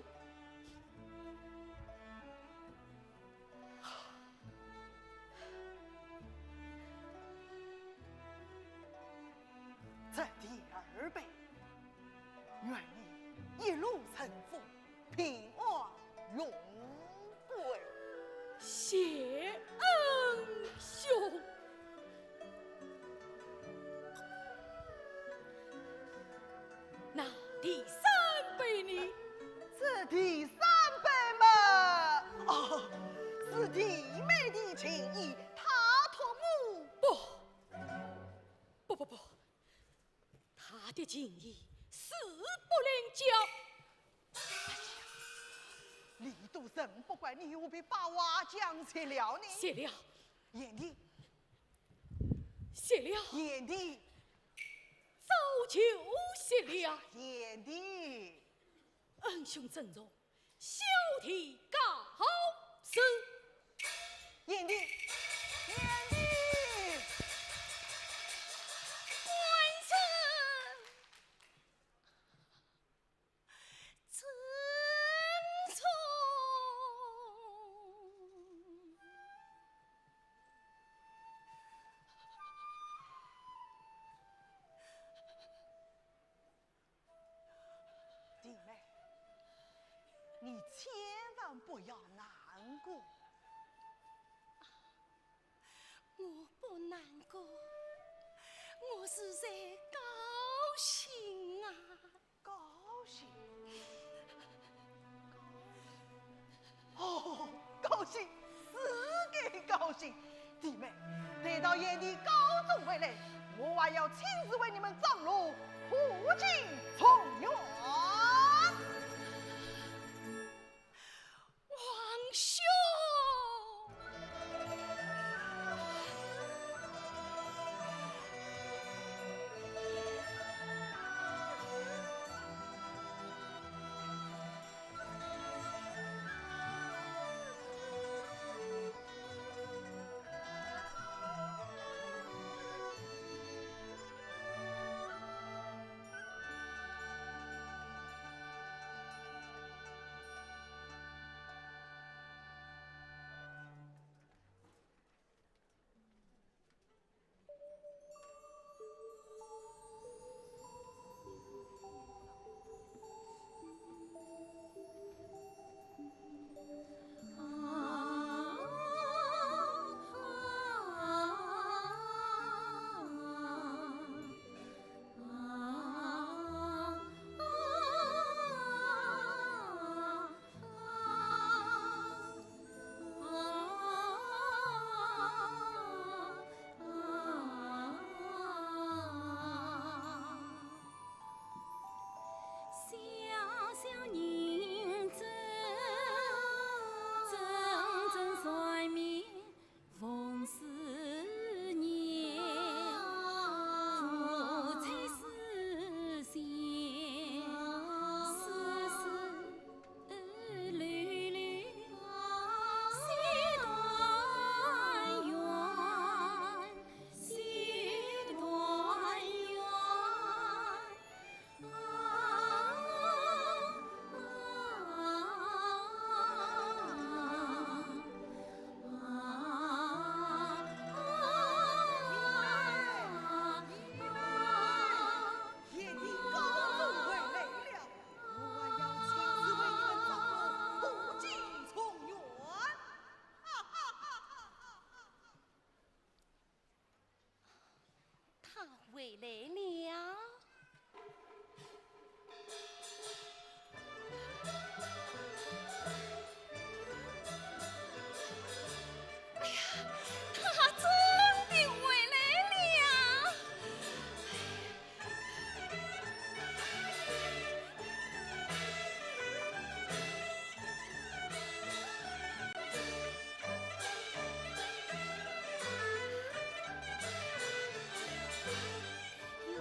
这第二杯，愿你一路顺风， 平安荣归。谢恩兄。的情谊，誓不另交。哎呀，礼都成不怪，你何必把话讲绝了呢？谢了。贤弟。谢了。贤弟。早就谢了。贤弟。恩兄珍重， 小弟告辞。贤弟，贤弟。官人珍重。弟妹，你千万不要难过。我不难过，我是在高兴啊。高兴？高兴？ 哦，高兴，是该高兴。弟妹，待到贤弟高中回来，我还要亲自为你们张罗破镜重圆。王兄！贤弟高中回来了，我还要亲自为你们张罗破镜重圆。 他回来了。哎呀，他真的回来了。 元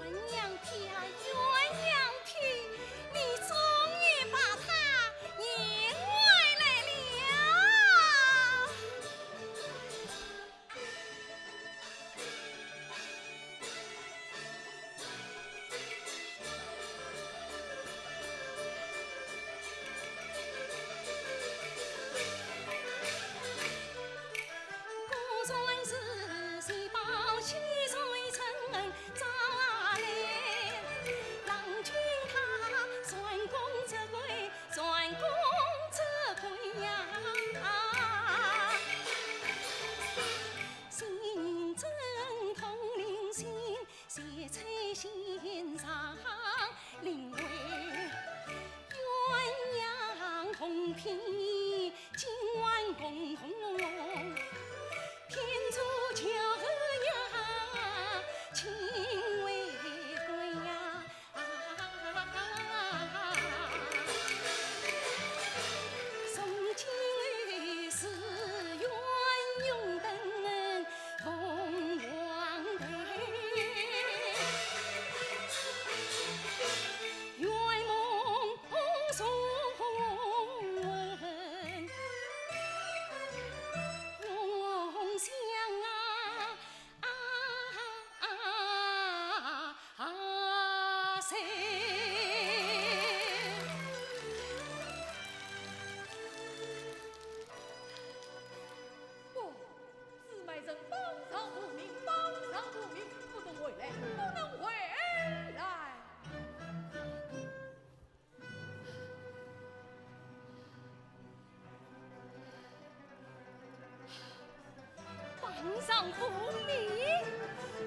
上红泥？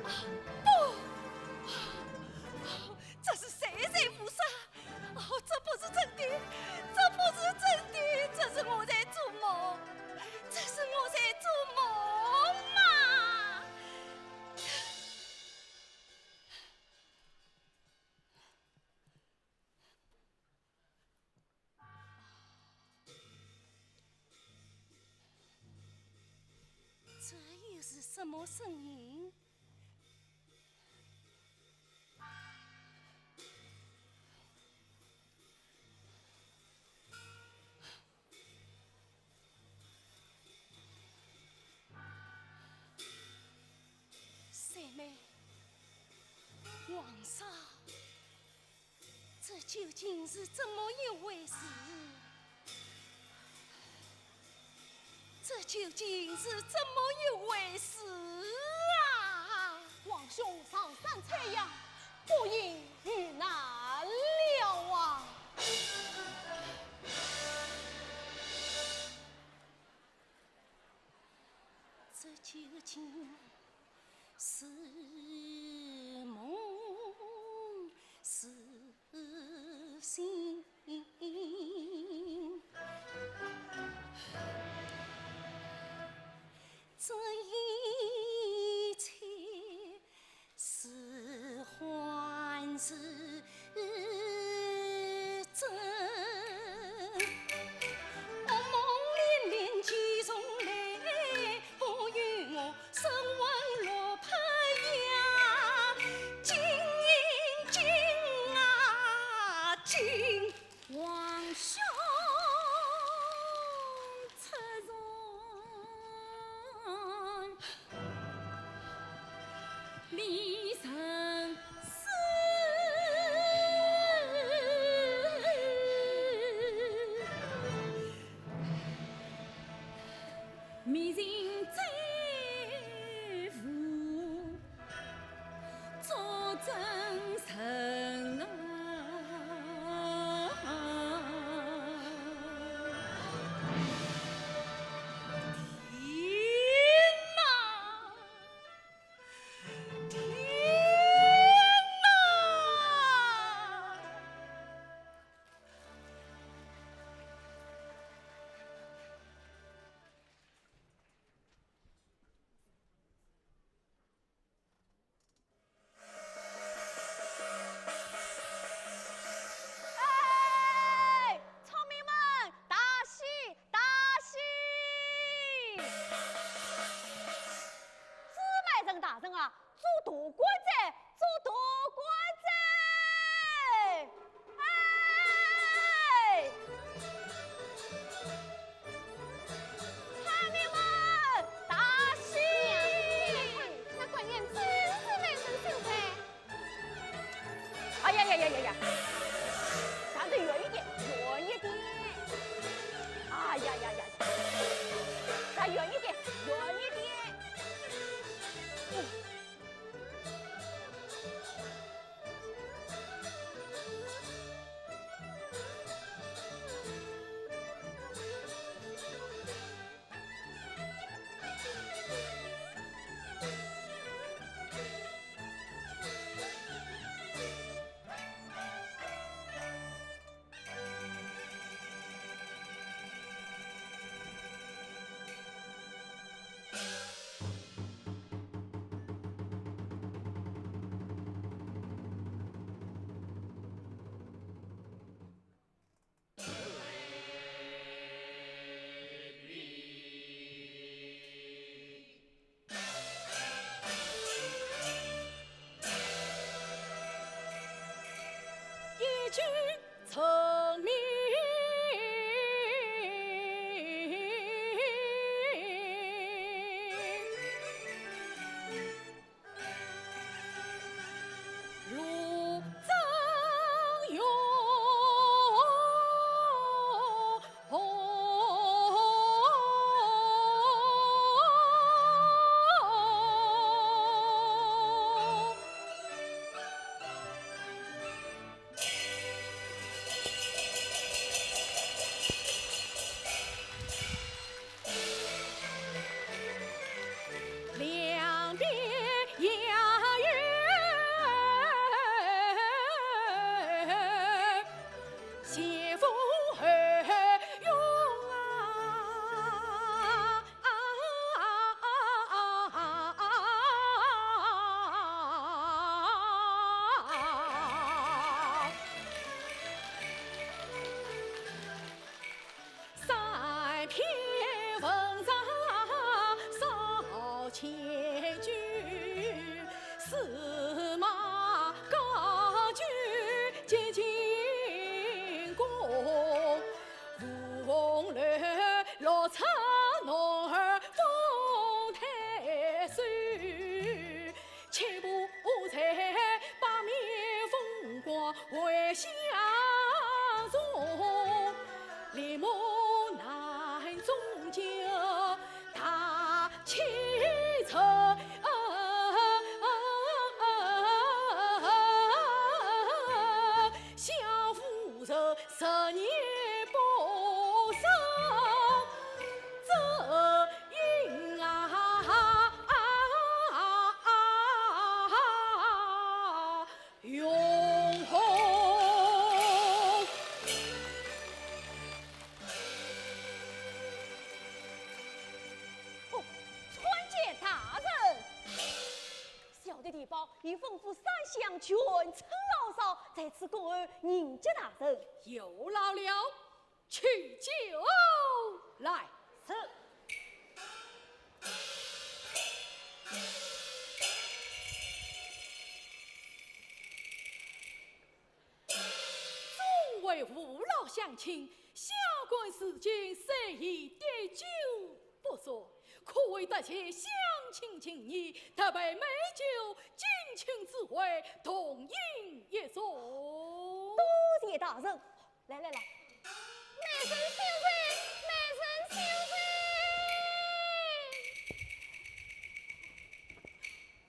啊，不，这是谁谁误杀？哦，这不是真的，这不是真的，这是我在做梦，这是我在做梦嘛！ 这又是什么声音？三妹，王嫂， 这究竟是怎么一回事？这究竟是怎么一回事啊？王兄上山采药，不幸遇难了啊！ 这究竟是梦是醒？这一切 是幻是真？我梦连连几重来，不由我失魂落魄呀，惊惊啊惊！ 王兄出城，未曾死。未曾走。 作证人啊！天哪！天哪！ 哎，村民们，大喜，大喜！朱买臣大人啊，做大官哉，做大官哉！哎！ 村民们，大喜！那官人真是蛮神圣的。哎呀呀呀呀呀！站得远一点，远一点。哎呀呀呀呀！站远一点，远一点。嗯。便吩咐三乡全称老少，在此恭候迎接大人。有劳了，取酒来。是。众位父老乡亲，下官如今虽已滴酒不沾，可谓答谢乡亲情谊，特备美酒敬请诸位同饮一醉。多谢大人。来来来。美人小姐，美人小姐。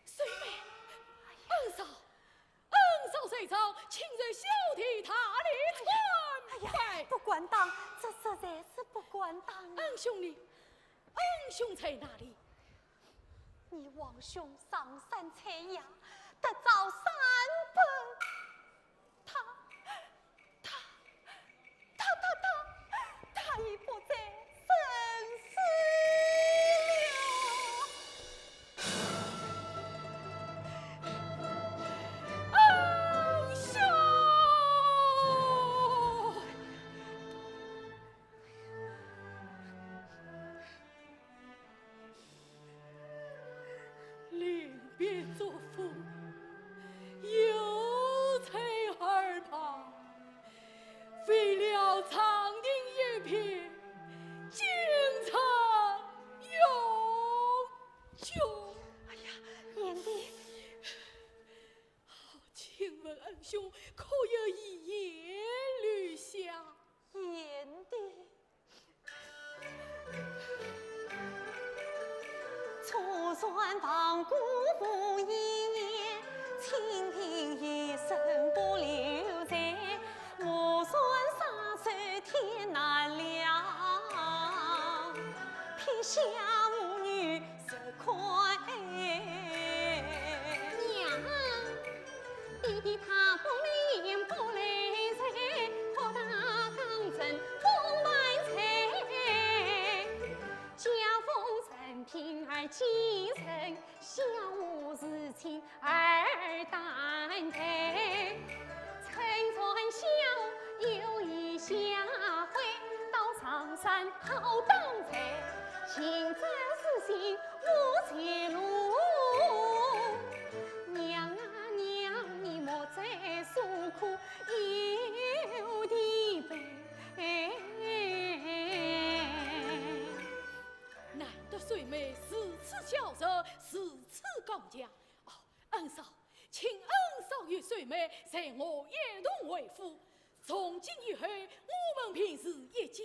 水妹，恩嫂，恩嫂在上，请受小弟大礼参拜。哎呀，不敢当，这实在是不敢当啊。恩兄呢？恩兄在哪里？你王兄上山采药，得着山崩，他，他，他，他，他，他已不在人世了。 恩兄！临别作父，有罪而旁，为了长亭一别，今生永 兄。哎呀，贤弟。好，请问恩兄可有遗言留下？贤弟。 娘啊，爹爹他不灵不来哉，好大江城风万岁。家父任凭儿继承， 小无事情而担待。趁船小无有意下回，到常山好当差，行者之心无绝路。娘啊娘，你莫再诉苦，有点悲。 难得水妹如此娇柔，如此刚强。哦，恩嫂，请恩嫂与水妹随我一同回府。从今以后，我们便是一家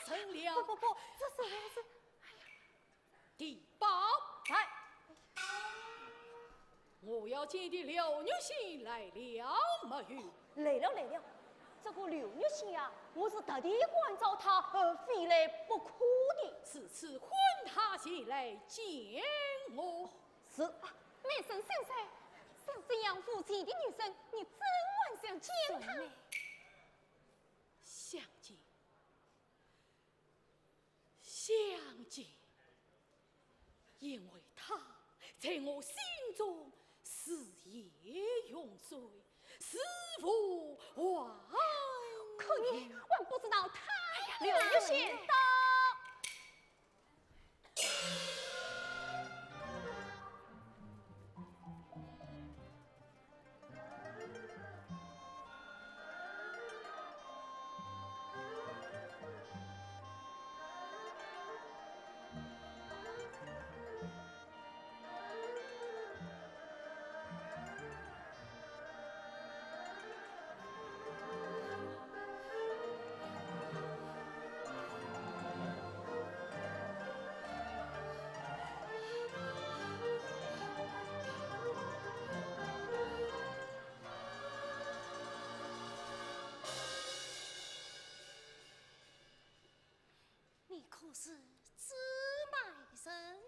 人了。不，不，不，这是，这是，哎呀。地保。在。 我要见的刘玉卿来了没有？来了，来了。这个刘玉卿啊，我是特地关照她，呃，非来不可的。如此唤她前来见我。是。啊，美人小姐，想这样无情的女人，你怎还想见她？想见。 想见，因为她在我心中是也永垂，是无还。可你还不知道她呀。刘贤到。 你可是知买人？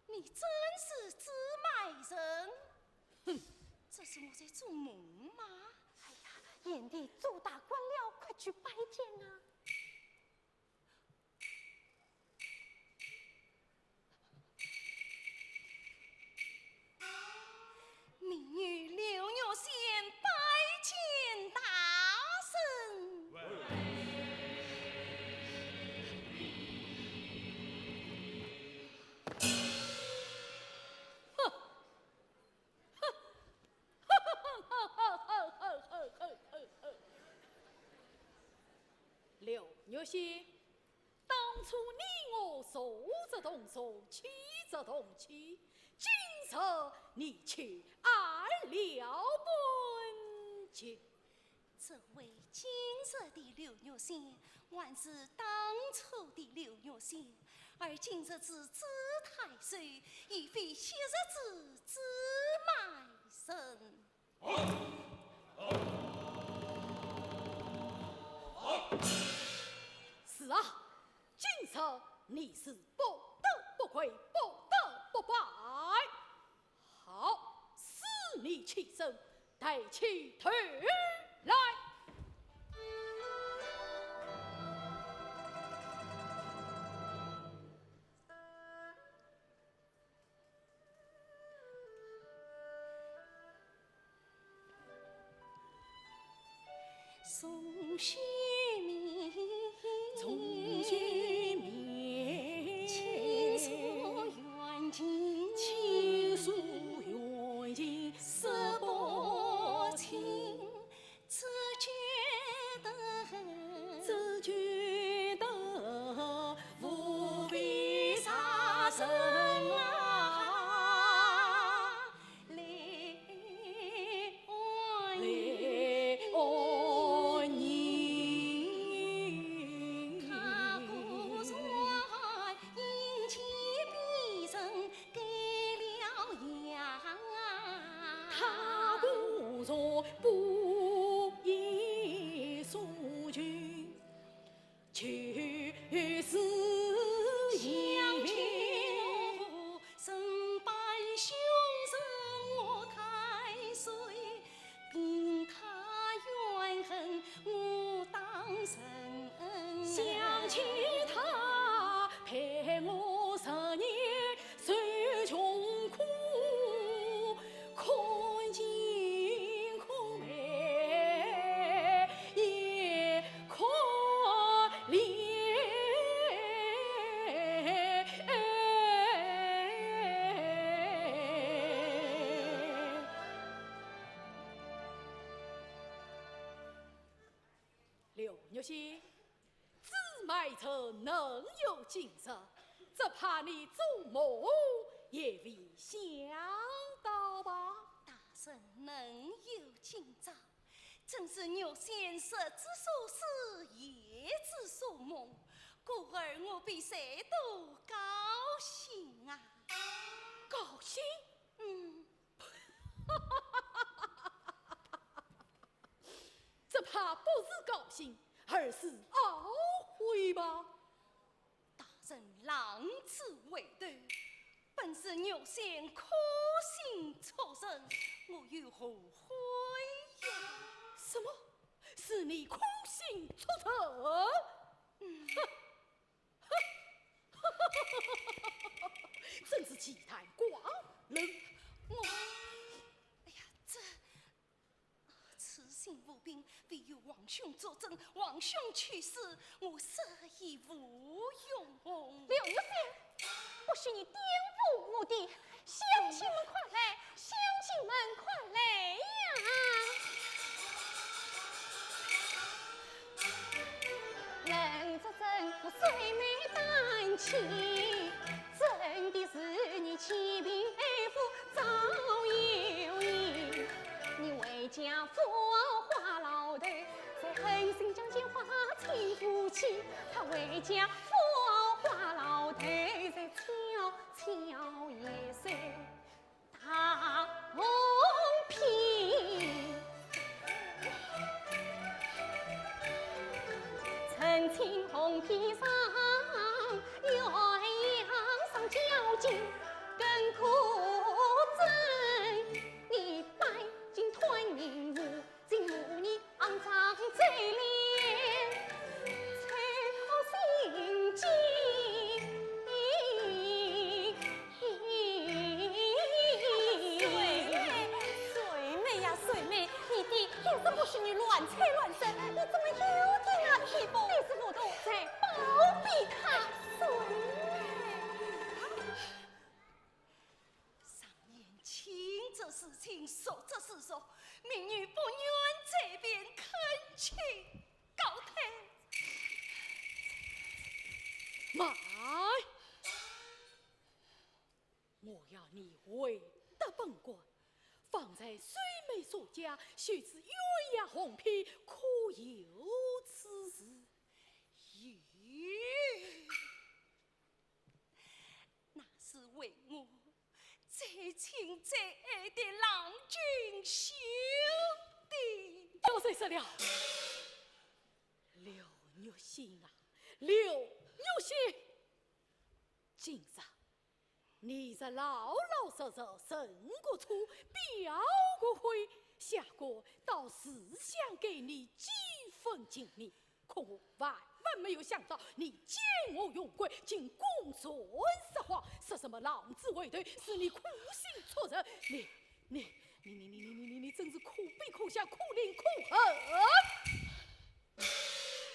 你真是知买人？哼，这是我在做梦吗？哎呀，贤弟做大官了，快去拜见啊！刘月仙，当初你我素质同宗，气质同期，今日你却矮了半截。这位今日的刘月仙，还是当初的刘月仙，而今日之姿态瘦，已非昔日之姿貌人。 是啊，今日你是不得不跪，不得不拜。好，使你起身，抬起头来。 松雪面，松雪面，青树远近，青树远近，色不清。 只觉得，只觉得无非啥人啊，来爱你，来爱你。他果然因其比人 改了样啊。他不若不言所求，就是相见我身伴凶人我太岁， 凭他怨恨我当成恩人。想起他陪我十年受穷苦，看尽苦悲也可怜。刘月仙，姊妹情能有今日，只怕你做梦也未想到吧？大人能有今朝，真是月仙日之所思，夜之所梦，故而我比谁都高兴啊。高兴？嗯。 只怕不是高兴，而是懊悔吧？大人浪子回头，本是月仙苦心促成，我又何悔呀？什么？是你苦心促成？嗯。哼！真是奇谈怪论。我，哎呀，这 此信无凭，唯有皇兄作证。皇兄去世，我死亦无用。刘月仙，不许你玷污我的乡亲们，快来，乡亲们，快来呀！ 能作证，我水妹单亲，真的是你欺骗爱父早有意。你回家扶花老头，在狠心将钱花请夫妻，他回家扶花老头，在悄悄一睡。 大红皮，曾经红皮上，鸳鸯双脚巾，更可憎。你拜金团名户， 竟污你肮脏嘴脸，吹好心机。水妹，水妹呀，水妹，你爹也是不许你乱吹乱说，你怎么又听他批评？你是糊涂，再包庇他。水妹。慢！我要你回答本官，方才虽没说假，须知鸳鸯红皮可有此事？有。 那是为我最亲最爱的郎君绣的。有谁说了？刘玉新啊，刘玉新！今日你是老老实实认过错，表过悔，下官倒是想给你几分情面。 可我万万没有想到，你见我用棍，竟公然说谎，说什么浪子回头，是你苦心错认。你，你，你，你，你，你，你，你真是可悲可笑，可怜可恨。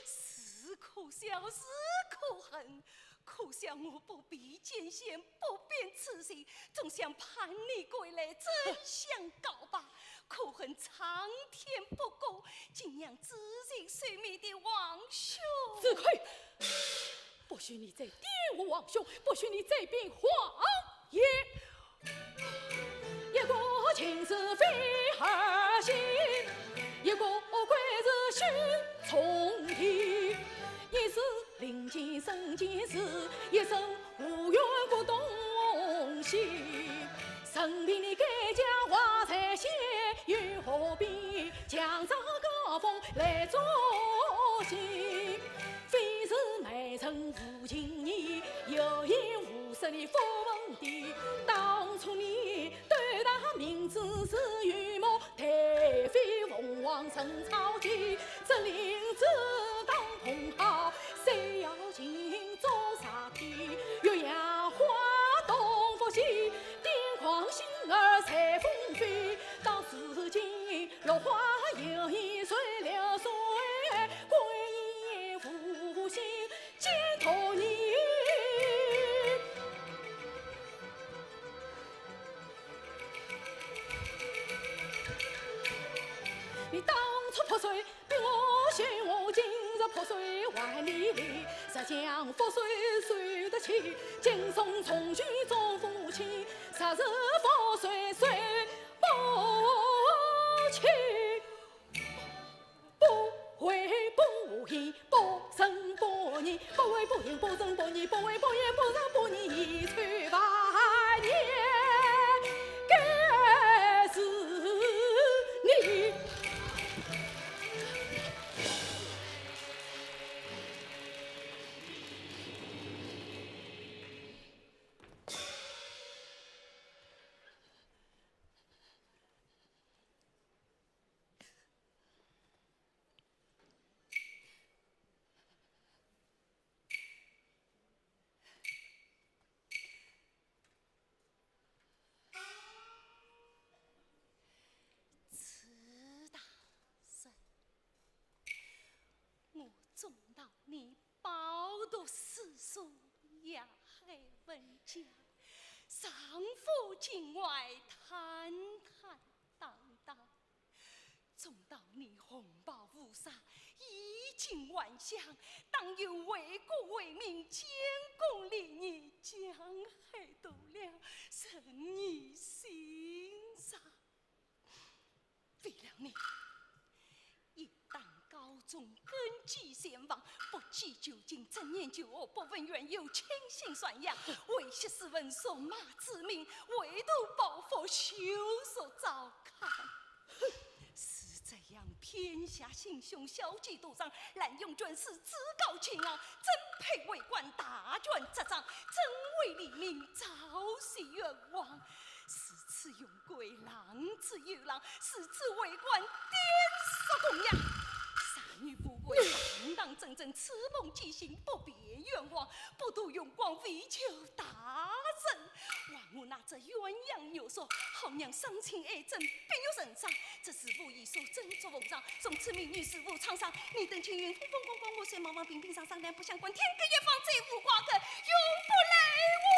是可笑，是可恨。 可笑我不避奸险，不辨此情，总想盼你归来，真相告白。可恨苍天不公，竟让知情守密的皇兄。子亏！不许你再玷污皇兄，不许你再编谎言。 一个情字非二心，一个鬼字须从天。一字临近人间事，一生无缘故东西。任凭你改嫁华彩仙，又何必强装高峰来作戏？非是美人无情意，有意无实你不问的。当初你 斗大明珠是玉梦，太妃凤凰成草鸡，这翎子当空好，谁要情做啥体？鸳鸯花东风起，点狂心儿随风飞。到如今落花又已随流水，归雁无心见到你。 你当初覆水逼我选，我今日覆水还你礼。实将覆水受得起，今生重聚做夫妻，实是覆水受不起。 不为不义，不仁不义，不为不义，不仁不义，不为不义，不仁不义，一去万年，该是你。朱大人，我中道你饱读诗书，雅海文家，丈夫境外坦坦荡荡。 中道你红袍乌纱，衣锦还乡，当有为国为民建功立业，江海多了，任你行善。为了你，一旦高中根基全亡，不计旧情，只念旧恶，不问缘由，倾心散养，为惜斯文，辱骂子民，为图报复，羞辱糟蹋。 是这样，偏下心胸，小计多障，滥用权势，趾高气昂，真配为官大权执掌，真为黎民昭雪冤枉。如此用棍，浪子又浪，如此为官，典狱供养。杀女不跪，堂堂正正，刺梦即醒，不辨冤枉，不图荣光，为求大人。还我那 这鸳鸯玉锁，好让生亲爱憎，必欲成伤。这是无意所珍珠凤镶，从此命运是无沧桑。你等青云风风光光，我水茫茫平平常常，两不相关，天各一方，再无瓜葛，永不来往。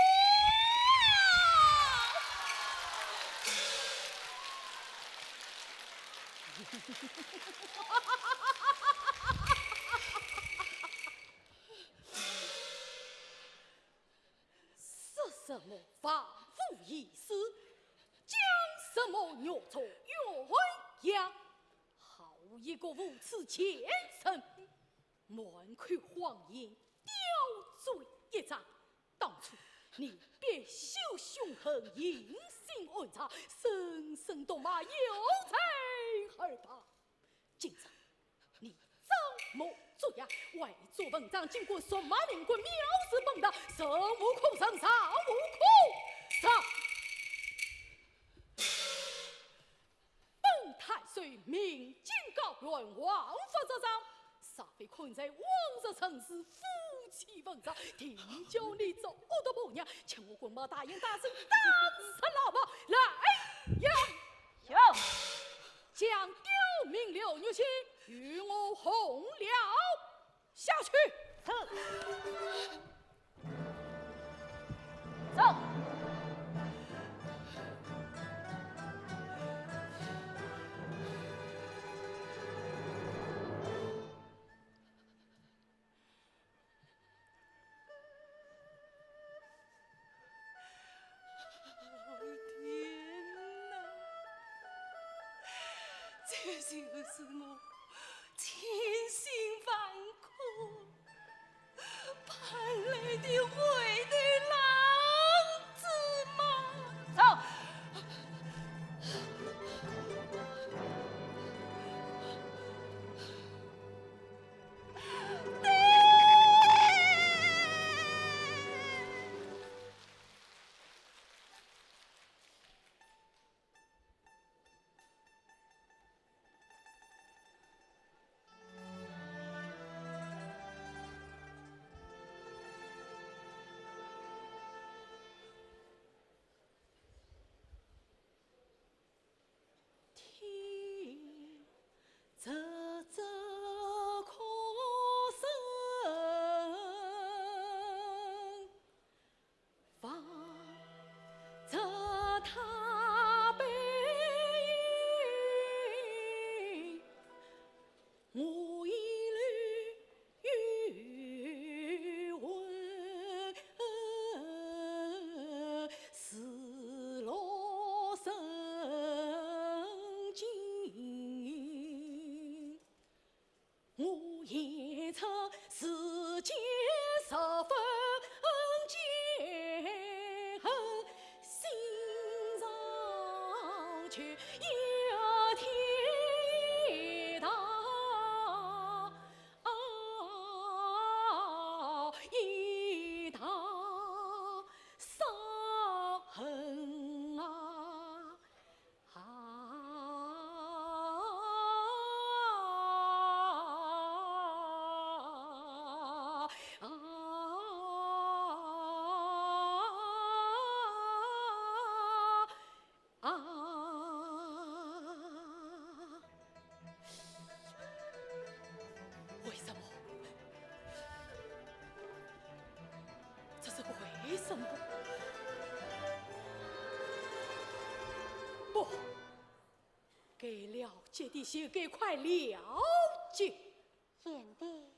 亡父已死，将什么玉镯鸳鸯？好一个无耻贱人！满口谎言，刁嘴一张。当初你别休凶狠，隐姓暗藏，生生动马，有罪而报。今朝你装模作样，伪作文章，竟敢辱骂名官，藐视本堂，忍无可忍，忍无可忍！本太守命金告，冤枉勿作声，若非看在往日陈氏夫妻份上，定叫你做恶毒婆娘，请我滚毛大印，打死打死老婆！来呀！有。将刁民刘玉卿与我红了下去。是。走。天哪！这就是我千辛万苦盼来的回头郎子吗？走。天，啧啧可生，望着他背影，我一路 啊！为什么？这是为什么？不，该了结的就该快了结。贤弟。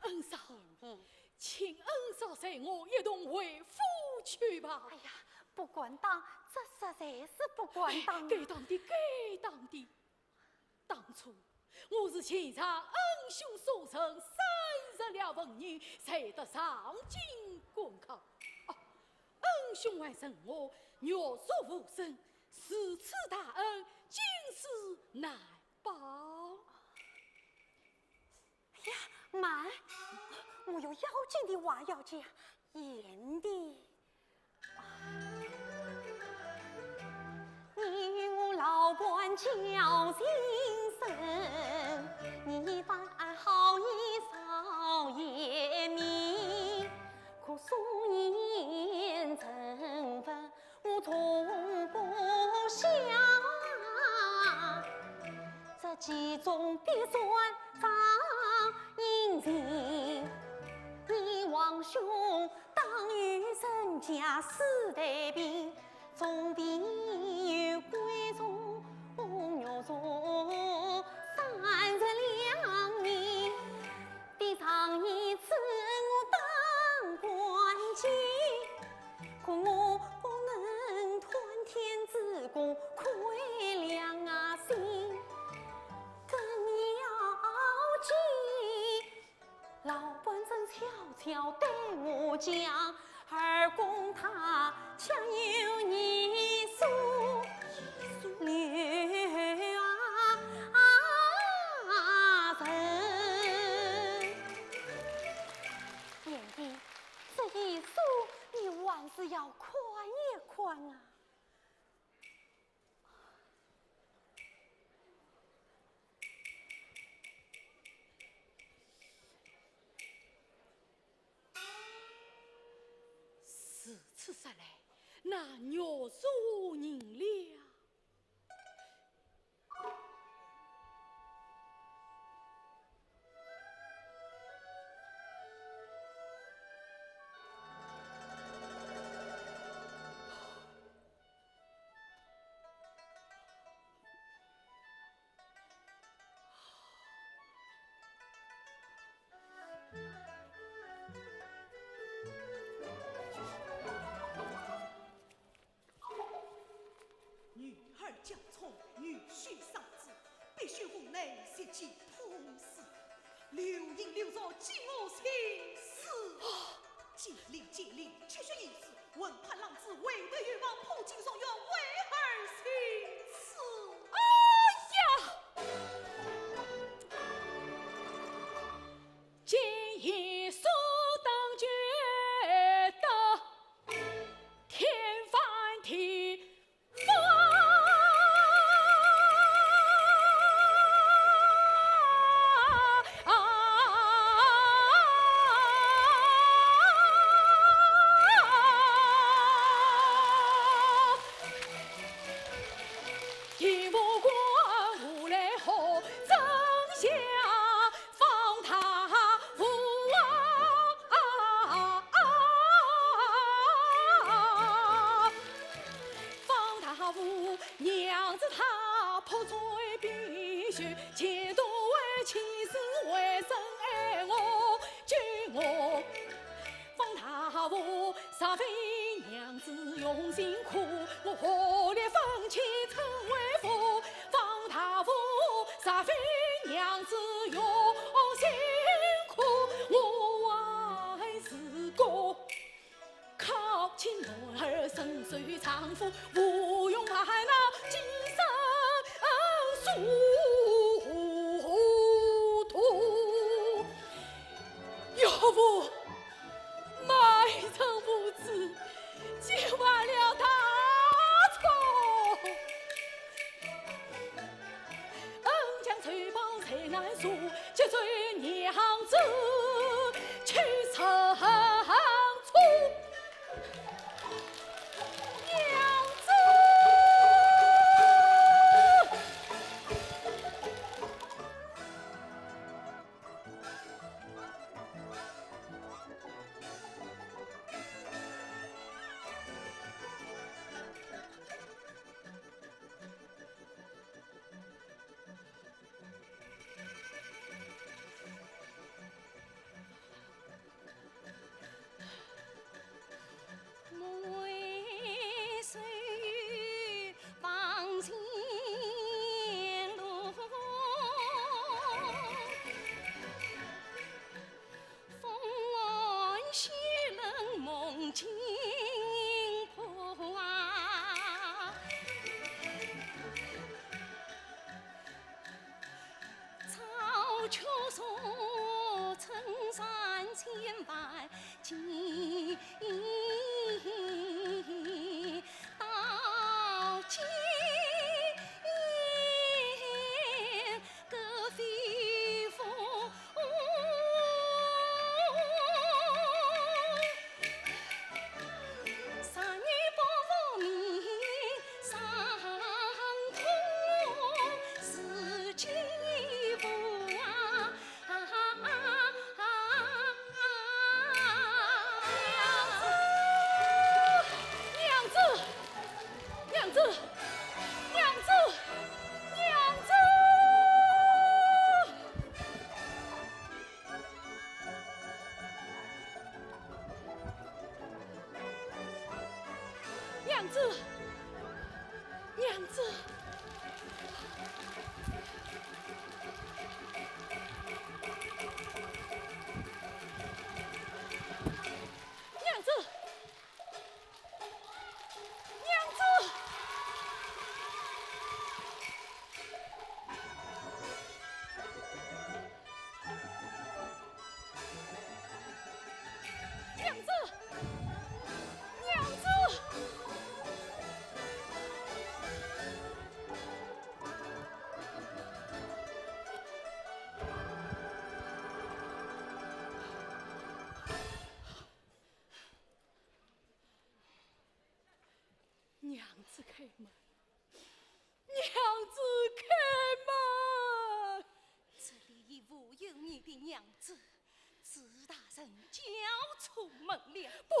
恩嫂，请恩嫂随我一同回府去吧。哎呀，不敢当，这实在是不敢当啊。该当的，该当的。当初我是情长恩兄所赠，三十两纹银，才得上京赶考。哦，恩兄还赠我玉镯护身，如此大恩，今世难报。 呀，慢，我有要紧的话要讲，贤弟。你与我老伴交情深，你方爱好一朝颜面，可素颜成佛 我容不下，这其中必算张隐情。你王兄当与人家私谈兵，总比与闺中玉镯三十两银。 的上一次我当讲，二公他强有二叔刘阿成。贤弟，这一叔你还是要看一看啊。 如此说来，那玉树人了？ 女儿将从，女婿丧子，必须无奈，及其痛死。 流言流俗，激我心思。奸佞奸佞，区区一子，混叛狼子，为头有望，破镜重圆，为儿心痴。哎呀！今夜所当决斗，天翻地 方大夫，娘子她破嘴必须，前途为妻子为人爱我，救我。方大夫，若非娘子用心苦，我何烈分妻成为夫。方大夫，若非娘子用心苦，我还是个 靠亲男儿深受丈夫，无用还那寄生殊途。岳父，卖身无知，揭坏了大错。 恩将仇报谁难诉，只罪娘子去受处。娘子！ 风寒雪冷梦惊破啊，草却绿成山千万径。 到今各飞赴，十年不复明上空，自己不啊。 娘子，娘子，娘子，娘子，娘子，娘子。娘子，朱大人叫出门了。不，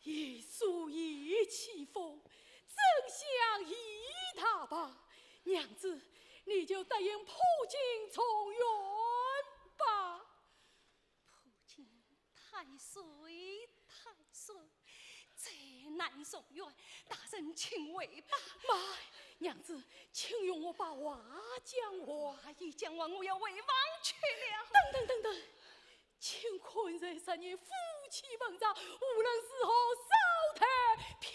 一树一起风，怎向一大把。娘子，你就答应破镜重圆吧。破镜太岁，太岁，再难重圆，大人请回吧。慢，娘子，请容我把话讲完。话已讲完，我要回房去了。等等等等，乾坤在上，夫妻坟上，无论如何少谈片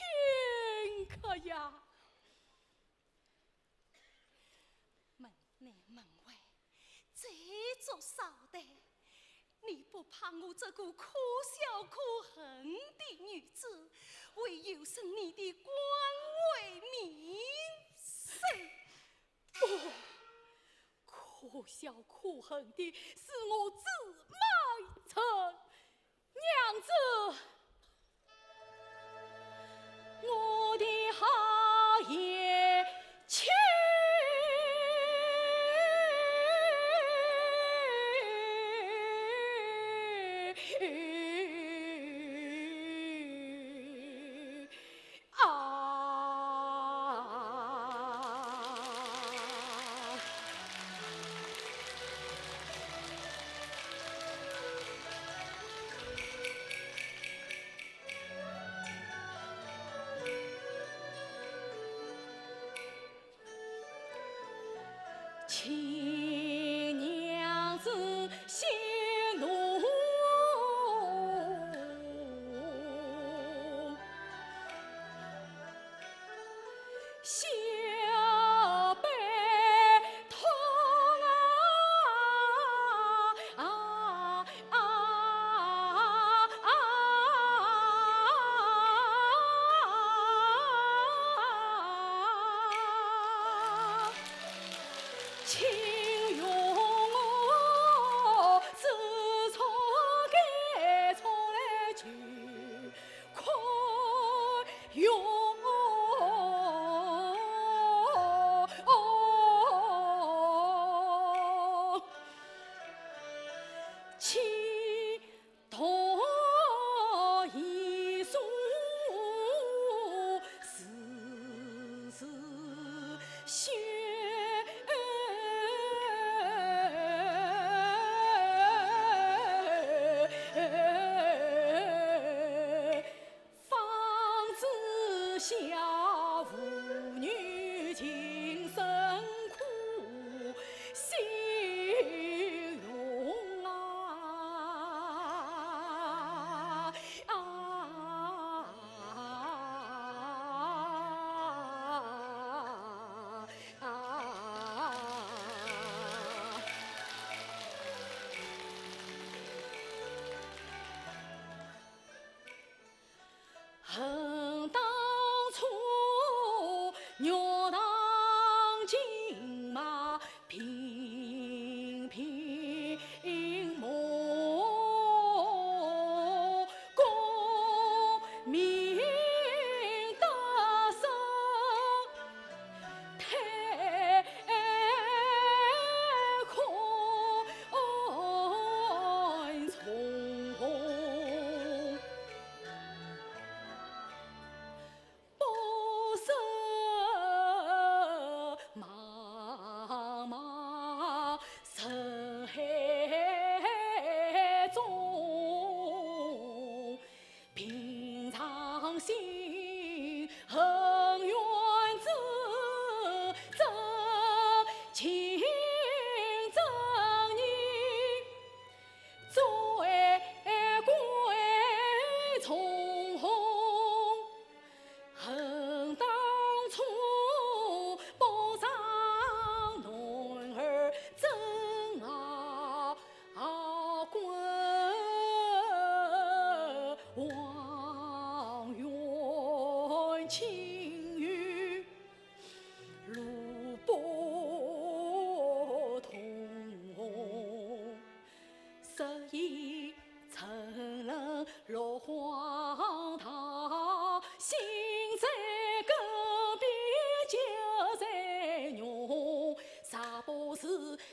刻呀。 门内门外，这座少的，你不怕我这个可笑可恨的女子，会有损你的官位名声？不，可笑可恨的是我朱买臣。 娘子，我的好贤妻。啊！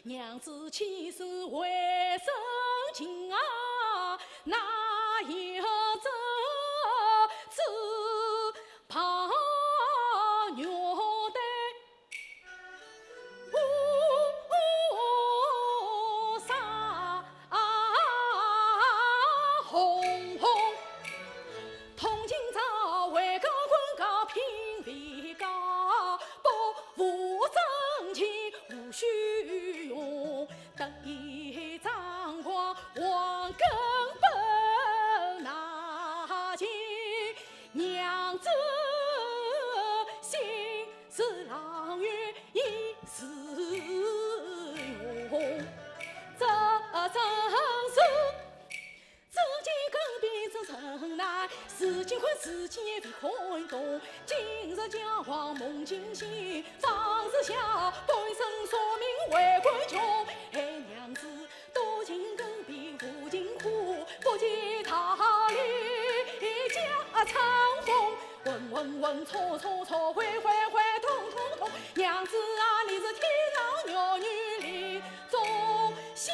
娘子千岁为生情啊，哪有这只旁月台？乌纱红红，铜镜照，位高官高，品位高，不负真情无虚荣。 得意张狂，王根本那情，娘子心似朗月一时红。这真是 只见更比这人难，似金困似金也未困动。今日佳话梦惊醒，方知晓，半生宿命为官穷。害娘子多情更比无情苦，不及他离家春风。混混混错错错，坏坏坏，痛痛痛。娘子啊，你是天上玉女林中仙。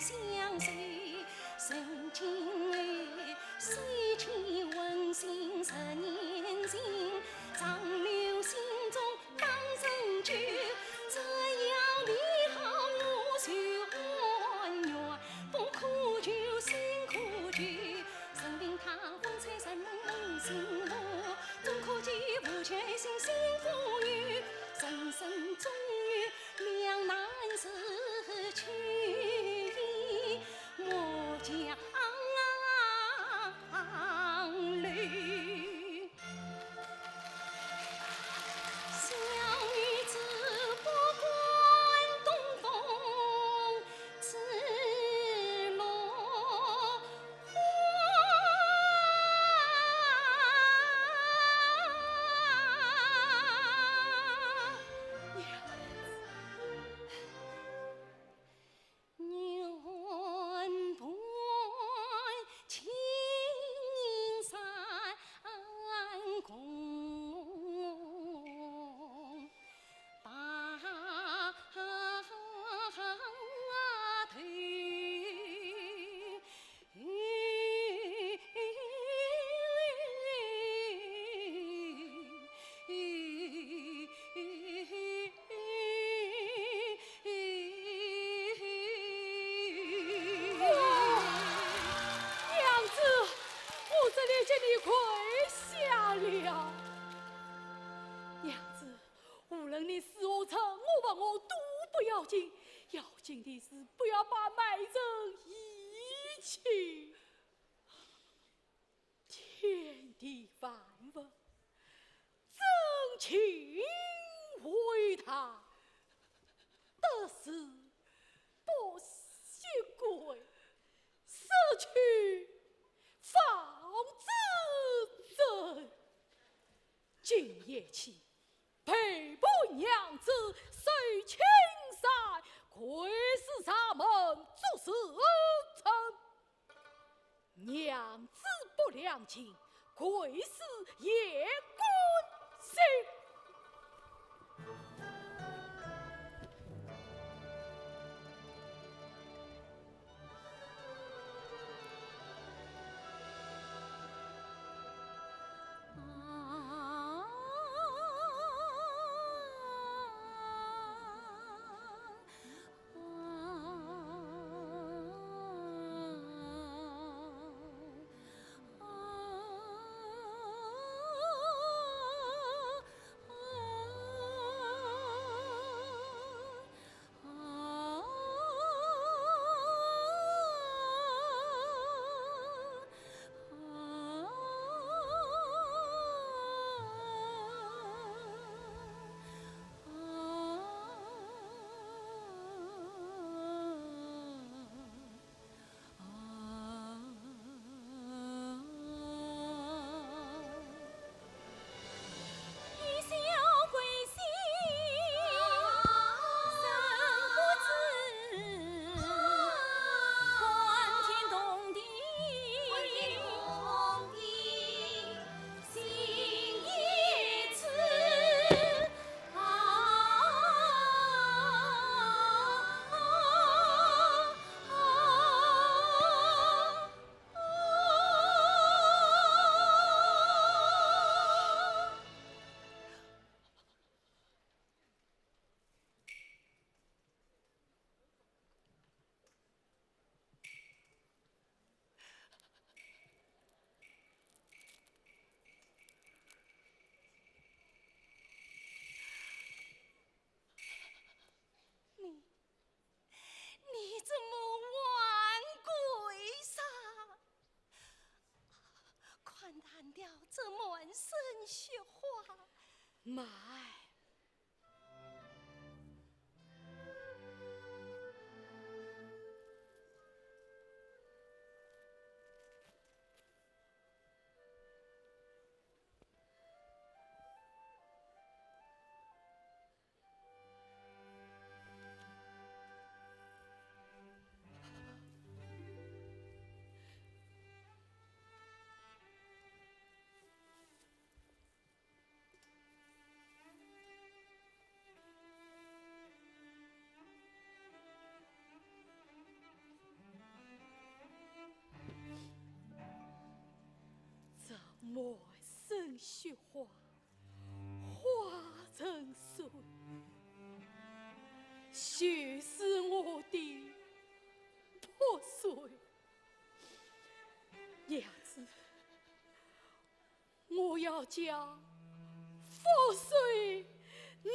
相随。曾经哎，世间温馨十年情，长留心中当恒久。只要你好，我就甘愿，不苦求，辛苦求，任凭他风吹山冷问辛苦，总可寄无缺心心不语。人生总有两难事，去也莫强留。 小女子不管东风，自落花。娘子， 愿伴青云山共白头。 娘子，我这里给你跪下了。娘子，无论你死我活，我亡我都不要紧，要紧的是不要把美人遗弃。 天地万物，真情伟大，得死不惜贵，失去方知真。今夜起，陪伴娘子守青山，跪侍沙门祝时辰。 娘子不良情，跪侍夜观星。你，你怎么还跪上？看淡了这满身雪花。慢。满身雪花，化成水，就是我的覆水。娘子，我要将覆水能